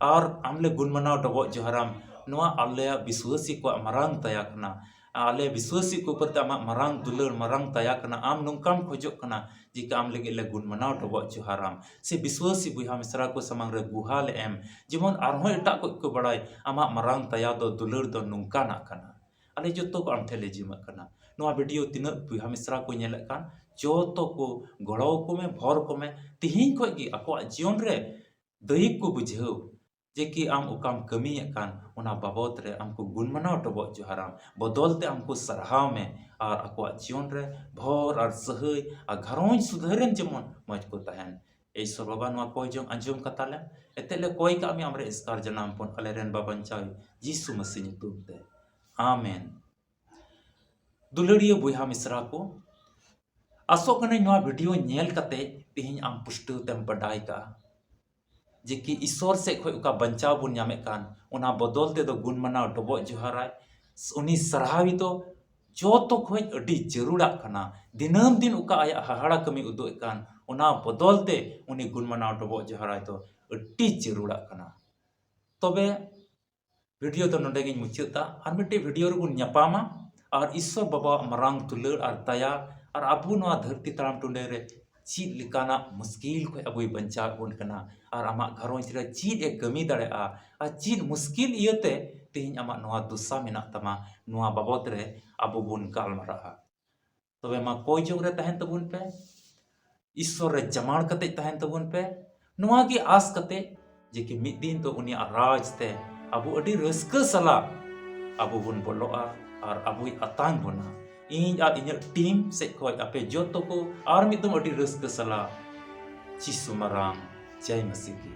ᱟᱨ ᱟᱢ ᱞᱮ ᱜᱩᱱ ᱢᱟᱱᱟᱣ ᱰᱚᱵᱚᱜ ᱡᱚᱦᱟᱨᱟᱢ᱾ ᱱᱚᱣᱟ ᱟᱞᱮᱭᱟᱜ ᱵᱤᱥᱣᱟᱹᱥᱤ ᱠᱚᱣᱟᱜ ᱢᱟᱨᱟᱝ ᱫᱟᱭᱟ ᱠᱟᱱᱟ᱾ ᱟᱞᱮ ᱵᱤᱥᱣᱟᱹᱥᱤ ᱠᱚ ᱩᱯᱚᱨ ᱛᱮ ᱟᱢᱟᱜ ᱢᱟᱨᱟᱝ ᱫᱩᱞᱟᱹᱲ, ᱢᱟᱨᱟᱝ ᱫᱟᱭᱟ ᱠᱟᱱᱟ᱾ ᱟᱢ ᱱᱚᱝᱠᱟᱢ ᱠᱷᱚᱡᱚᱜ ᱠᱟᱱᱟ ᱡᱮ ᱟᱢ ᱞᱟᱹᱜᱤᱫ ᱞᱮ ᱜᱩᱱ ᱢᱟᱱᱟᱣ ᱰᱚᱵᱚᱜ ᱡᱚᱦᱟᱨᱟᱢ᱾ ᱥᱮ ᱵᱤᱥᱣᱟᱹᱥᱤ ᱵᱚᱭᱦᱟ ᱢᱤᱥᱨᱟ ᱠᱚ ᱥᱟᱢᱟᱝ ᱨᱮ ᱜᱩᱦᱟᱞ ᱮᱢ, ᱡᱮᱢᱚᱱ ᱟᱨᱦᱚᱸ ᱮᱴᱟᱜ ᱠᱚ ᱠᱚ ᱵᱟᱲᱟᱭ ᱟᱢᱟᱜ ᱢᱟᱨᱟᱝ ᱫᱟᱭᱟ ᱫᱚ, ᱫᱩᱞᱟᱹᱲ ᱫᱚ ᱱᱚᱝᱠᱟᱱᱟᱜ ᱠᱟᱱᱟ᱾ ᱟᱞᱮ ᱡᱚᱛᱚ ᱠᱚ ᱟᱢ ᱴᱷᱮᱱ ᱞᱮ ᱡᱤᱢᱟᱹᱜ ᱠᱟᱱᱟ᱾ ᱱᱚᱣᱟ ᱵᱷᱤᱰᱤᱭᱳ ᱛᱤᱱᱟᱹᱜ ᱵᱚᱭᱦᱟ ᱢᱤᱥᱨᱟ ᱠᱚ ᱧᱮᱞᱮᱫ ᱠᱟᱱ, ᱡᱚᱛᱚ ᱠᱚ ᱜᱚᱲᱚ ᱟᱠᱚ ᱢᱮ, ᱵᱷᱚᱨ ᱠᱚ ᱢᱮ᱾ ᱛᱮᱦᱮᱧ ᱠᱷᱚᱡ ᱜᱮ ᱟᱠᱚᱣᱟᱜ ᱡᱤᱭᱚᱱ ᱨᱮ ᱫᱟᱹᱭᱤᱠ ᱠᱚ ᱵᱩᱡᱷᱟᱹᱣ ᱡᱮ ᱠᱤ ᱟᱢ ᱚᱠᱟᱢ ᱠᱟᱹᱢᱤᱭᱮᱫ ᱠᱟᱱ, ᱚᱱᱟ ᱵᱟᱵᱚᱫ ᱨᱮ ᱟᱢ ᱠᱚ ᱜᱩᱱ ᱢᱟᱱᱟᱣ ᱰᱚᱵᱚᱜ ᱡᱚᱦᱟᱨᱟᱢ, ᱵᱚᱫᱚᱞ ᱛᱮ ᱟᱢ ᱠᱚ ᱥᱟᱨᱦᱟᱣ ᱢᱮ᱾ ᱟᱨ ᱟᱠᱚᱣᱟᱜ ᱡᱤᱭᱚᱱ ᱨᱮ ᱵᱷᱚᱨ ᱟᱨ ᱥᱟᱹᱦᱟᱹᱭ ᱟᱨ ᱜᱷᱟᱨᱚᱸᱡᱽ ᱥᱩᱫᱷᱟᱹᱨ ᱨᱮᱱ ᱡᱮᱢᱚᱱ ᱢᱚᱡᱽ ᱠᱚ ᱛᱟᱦᱮᱱ᱾ ᱮ ᱤᱥᱥᱚᱨ ᱵᱟᱵᱟ, ᱱᱚᱣᱟ ᱠᱚᱭ ᱡᱚᱝ ᱟᱸᱡᱚᱢ ᱠᱟᱛᱟ ᱞᱮᱢ᱾ ᱮᱛᱮ ᱞᱮ ᱠᱚᱭ ᱠᱟᱜ ᱢᱮ ᱟᱢᱨᱮ ᱮᱥᱠᱟᱨ ᱡᱟᱱᱟᱢ ᱯᱚᱱ, ᱟᱞᱮᱨᱮᱱ ᱵᱟᱵᱟᱧᱪᱟᱣᱤᱡ ᱡᱤᱥᱩ ᱢᱟᱹᱥᱤ ᱧᱩᱛᱩᱢ ᱛᱮ᱾ ᱟᱢᱮᱱ᱾ ᱫᱩᱞᱟᱹᱲᱤᱭᱟᱹ ᱵᱚᱭᱦᱟ ᱢᱤᱥᱨᱟ ᱠᱚ, ᱟᱥᱚᱜ ᱠᱟᱹᱱᱟᱹᱧ ᱱᱚᱣᱟ ᱵᱷᱤᱰᱤᱭᱳ ᱧᱮᱞ ᱠᱟᱛᱮ ᱛᱮᱦᱮᱧ ᱟᱢ ᱯᱩᱥᱴᱟᱹᱣ ᱛᱮᱢ ᱵᱟᱰᱟᱭ ᱠᱟᱜᱼᱟ ᱡᱮ ᱠᱤ ᱤᱥᱥᱚᱨ ᱥᱮᱫ ᱠᱷᱚᱡ ᱚᱠᱟ ᱵᱟᱧᱪᱟᱣ ᱵᱚᱱ ᱧᱟᱢᱮᱫ ᱠᱟᱱ, ᱚᱱᱟ ᱵᱚᱫᱚᱞ ᱛᱮᱫᱚ ᱜᱩᱱ ᱢᱟᱱᱟᱣ ᱰᱚᱵᱚᱜ ᱡᱚᱦᱟᱨᱟᱭ᱾ ᱩᱱᱤ ᱥᱟᱨᱦᱟᱣᱤ ᱫᱚ ᱡᱚᱛᱚ ᱠᱷᱚᱡ ᱟᱹᱰᱤ ᱡᱟᱹᱨᱩᱲᱟᱜ ᱠᱟᱱᱟ᱾ ᱫᱤᱱᱟᱹᱢ ᱫᱤᱱ ᱚᱠᱟ ᱟᱭᱟᱜ ᱦᱟᱦᱟᱲᱟ ᱠᱟᱹᱢᱤ ᱩᱫᱩᱜ ᱮᱫ ᱠᱟᱱ, ᱚᱱᱟ ᱵᱚᱫᱚᱞ ᱛᱮ ᱩᱱᱤ ᱜᱩᱱ ᱢᱟᱱᱟᱣ ᱰᱚᱵᱚᱜ ᱡᱚᱦᱟᱨᱟᱭ ᱫᱚ ᱟᱹᱰᱤ ᱡᱟᱹᱨᱩᱲᱟᱜ ᱠᱟᱱᱟ᱾ ᱛᱚᱵᱮ ᱵᱷᱤᱰᱤᱭᱳ ᱫᱚ ᱱᱚᱰᱮ ᱜᱤᱧ ᱢᱩᱪᱟᱹᱫ ᱫᱟ᱾ ᱟᱨ ᱢᱤᱫᱴᱮᱡ ᱵᱷᱤᱰᱤᱭᱳ ᱨᱮᱵᱚᱱ ᱧᱟᱯᱟᱢᱟ᱾ ᱟᱨ ᱤᱥᱥᱚᱨ ᱵᱟᱵᱟᱣᱟᱜ ᱢᱟᱨᱟᱝ ᱫᱩᱞᱟᱹᱲ ᱟᱨ ᱫᱟᱭᱟ ᱟᱨ ᱟᱵᱚ ᱱᱚᱣᱟ ᱫᱷᱟᱹᱨᱛᱤ ᱛᱟᱲᱟᱢ ᱴᱩᱰᱟᱹ ᱨᱮ ᱪᱮᱫ ᱞᱮᱠᱟᱱᱟᱜ ᱢᱩᱥᱠᱤᱞ ᱠᱷᱚᱡ ᱟᱵᱚᱭ ᱵᱟᱧᱪᱟᱣ ᱮᱫ ᱵᱚᱱ ᱠᱟᱱᱟ ᱟᱨ ᱟᱢᱟᱜ ᱜᱷᱟᱨᱚᱸᱡᱽ ᱨᱮ ᱪᱮᱫ ᱮ ᱠᱟᱹᱢᱤ ᱫᱟᱲᱮᱭᱟᱜᱼᱟ ᱟᱨ ᱪᱮᱫ ᱢᱩᱥᱠᱤᱞ ᱤᱭᱟᱹᱛᱮ ᱛᱮᱦᱮᱧ ᱟᱢᱟᱜ ᱱᱚᱣᱟ ᱫᱚᱥᱟ ᱢᱮᱱᱟᱜ ᱛᱟᱢᱟ, ᱱᱚᱣᱟ ᱵᱟᱵᱚᱫ ᱨᱮ ᱟᱵᱚ ᱵᱚᱱ ᱜᱟᱞᱢᱟᱨᱟᱜᱼᱟ᱾ ᱛᱚᱵᱮ ᱢᱟ ᱠᱚᱭ ᱡᱚᱝ ᱨᱮ ᱛᱟᱦᱮᱱ ᱛᱟᱵᱚᱱ ᱯᱮ, ᱤᱥᱥᱚᱨ ᱨᱮ ᱡᱟᱢᱟᱲ ᱠᱟᱛᱮ ᱛᱟᱦᱮᱱ ᱛᱟᱵᱚᱱ ᱯᱮ᱾ ᱱᱚᱣᱟ ᱜᱮ ᱟᱥ ᱠᱟᱛᱮ ᱡᱮ ᱠᱤ ᱢᱤᱫ ᱫᱤᱱ ᱫᱚ ᱩᱱᱤᱭᱟᱜ ᱨᱟᱡᱽ ᱛᱮ ᱟᱵᱚ ᱟᱹᱰᱤ ᱨᱟᱹᱥᱠᱟᱹ ᱥᱟᱞᱟᱜ ᱟᱵᱚ ᱵᱚᱱ ᱵᱚᱞᱚᱜᱼᱟ ᱟᱨ ᱟᱵᱚᱭ ᱟᱛᱟᱝ ᱵᱚᱱᱟ᱾ ᱤᱧ ᱟᱨ ᱤᱧᱟᱹᱜ ᱴᱤᱢ ᱥᱮᱫ ᱠᱷᱚᱱ ᱟᱯᱮ ᱡᱚᱛᱚ ᱠᱚ ᱟᱨ ᱢᱤᱫ ᱫᱚᱢ ᱟᱹᱰᱤ ᱨᱟᱹᱥᱠᱟᱹ ᱥᱟᱞᱟᱜ ᱡᱤᱥᱩ ᱢᱟᱨᱟᱝ ᱡᱟᱭ ᱢᱟᱹᱥᱤ ᱠᱤ᱾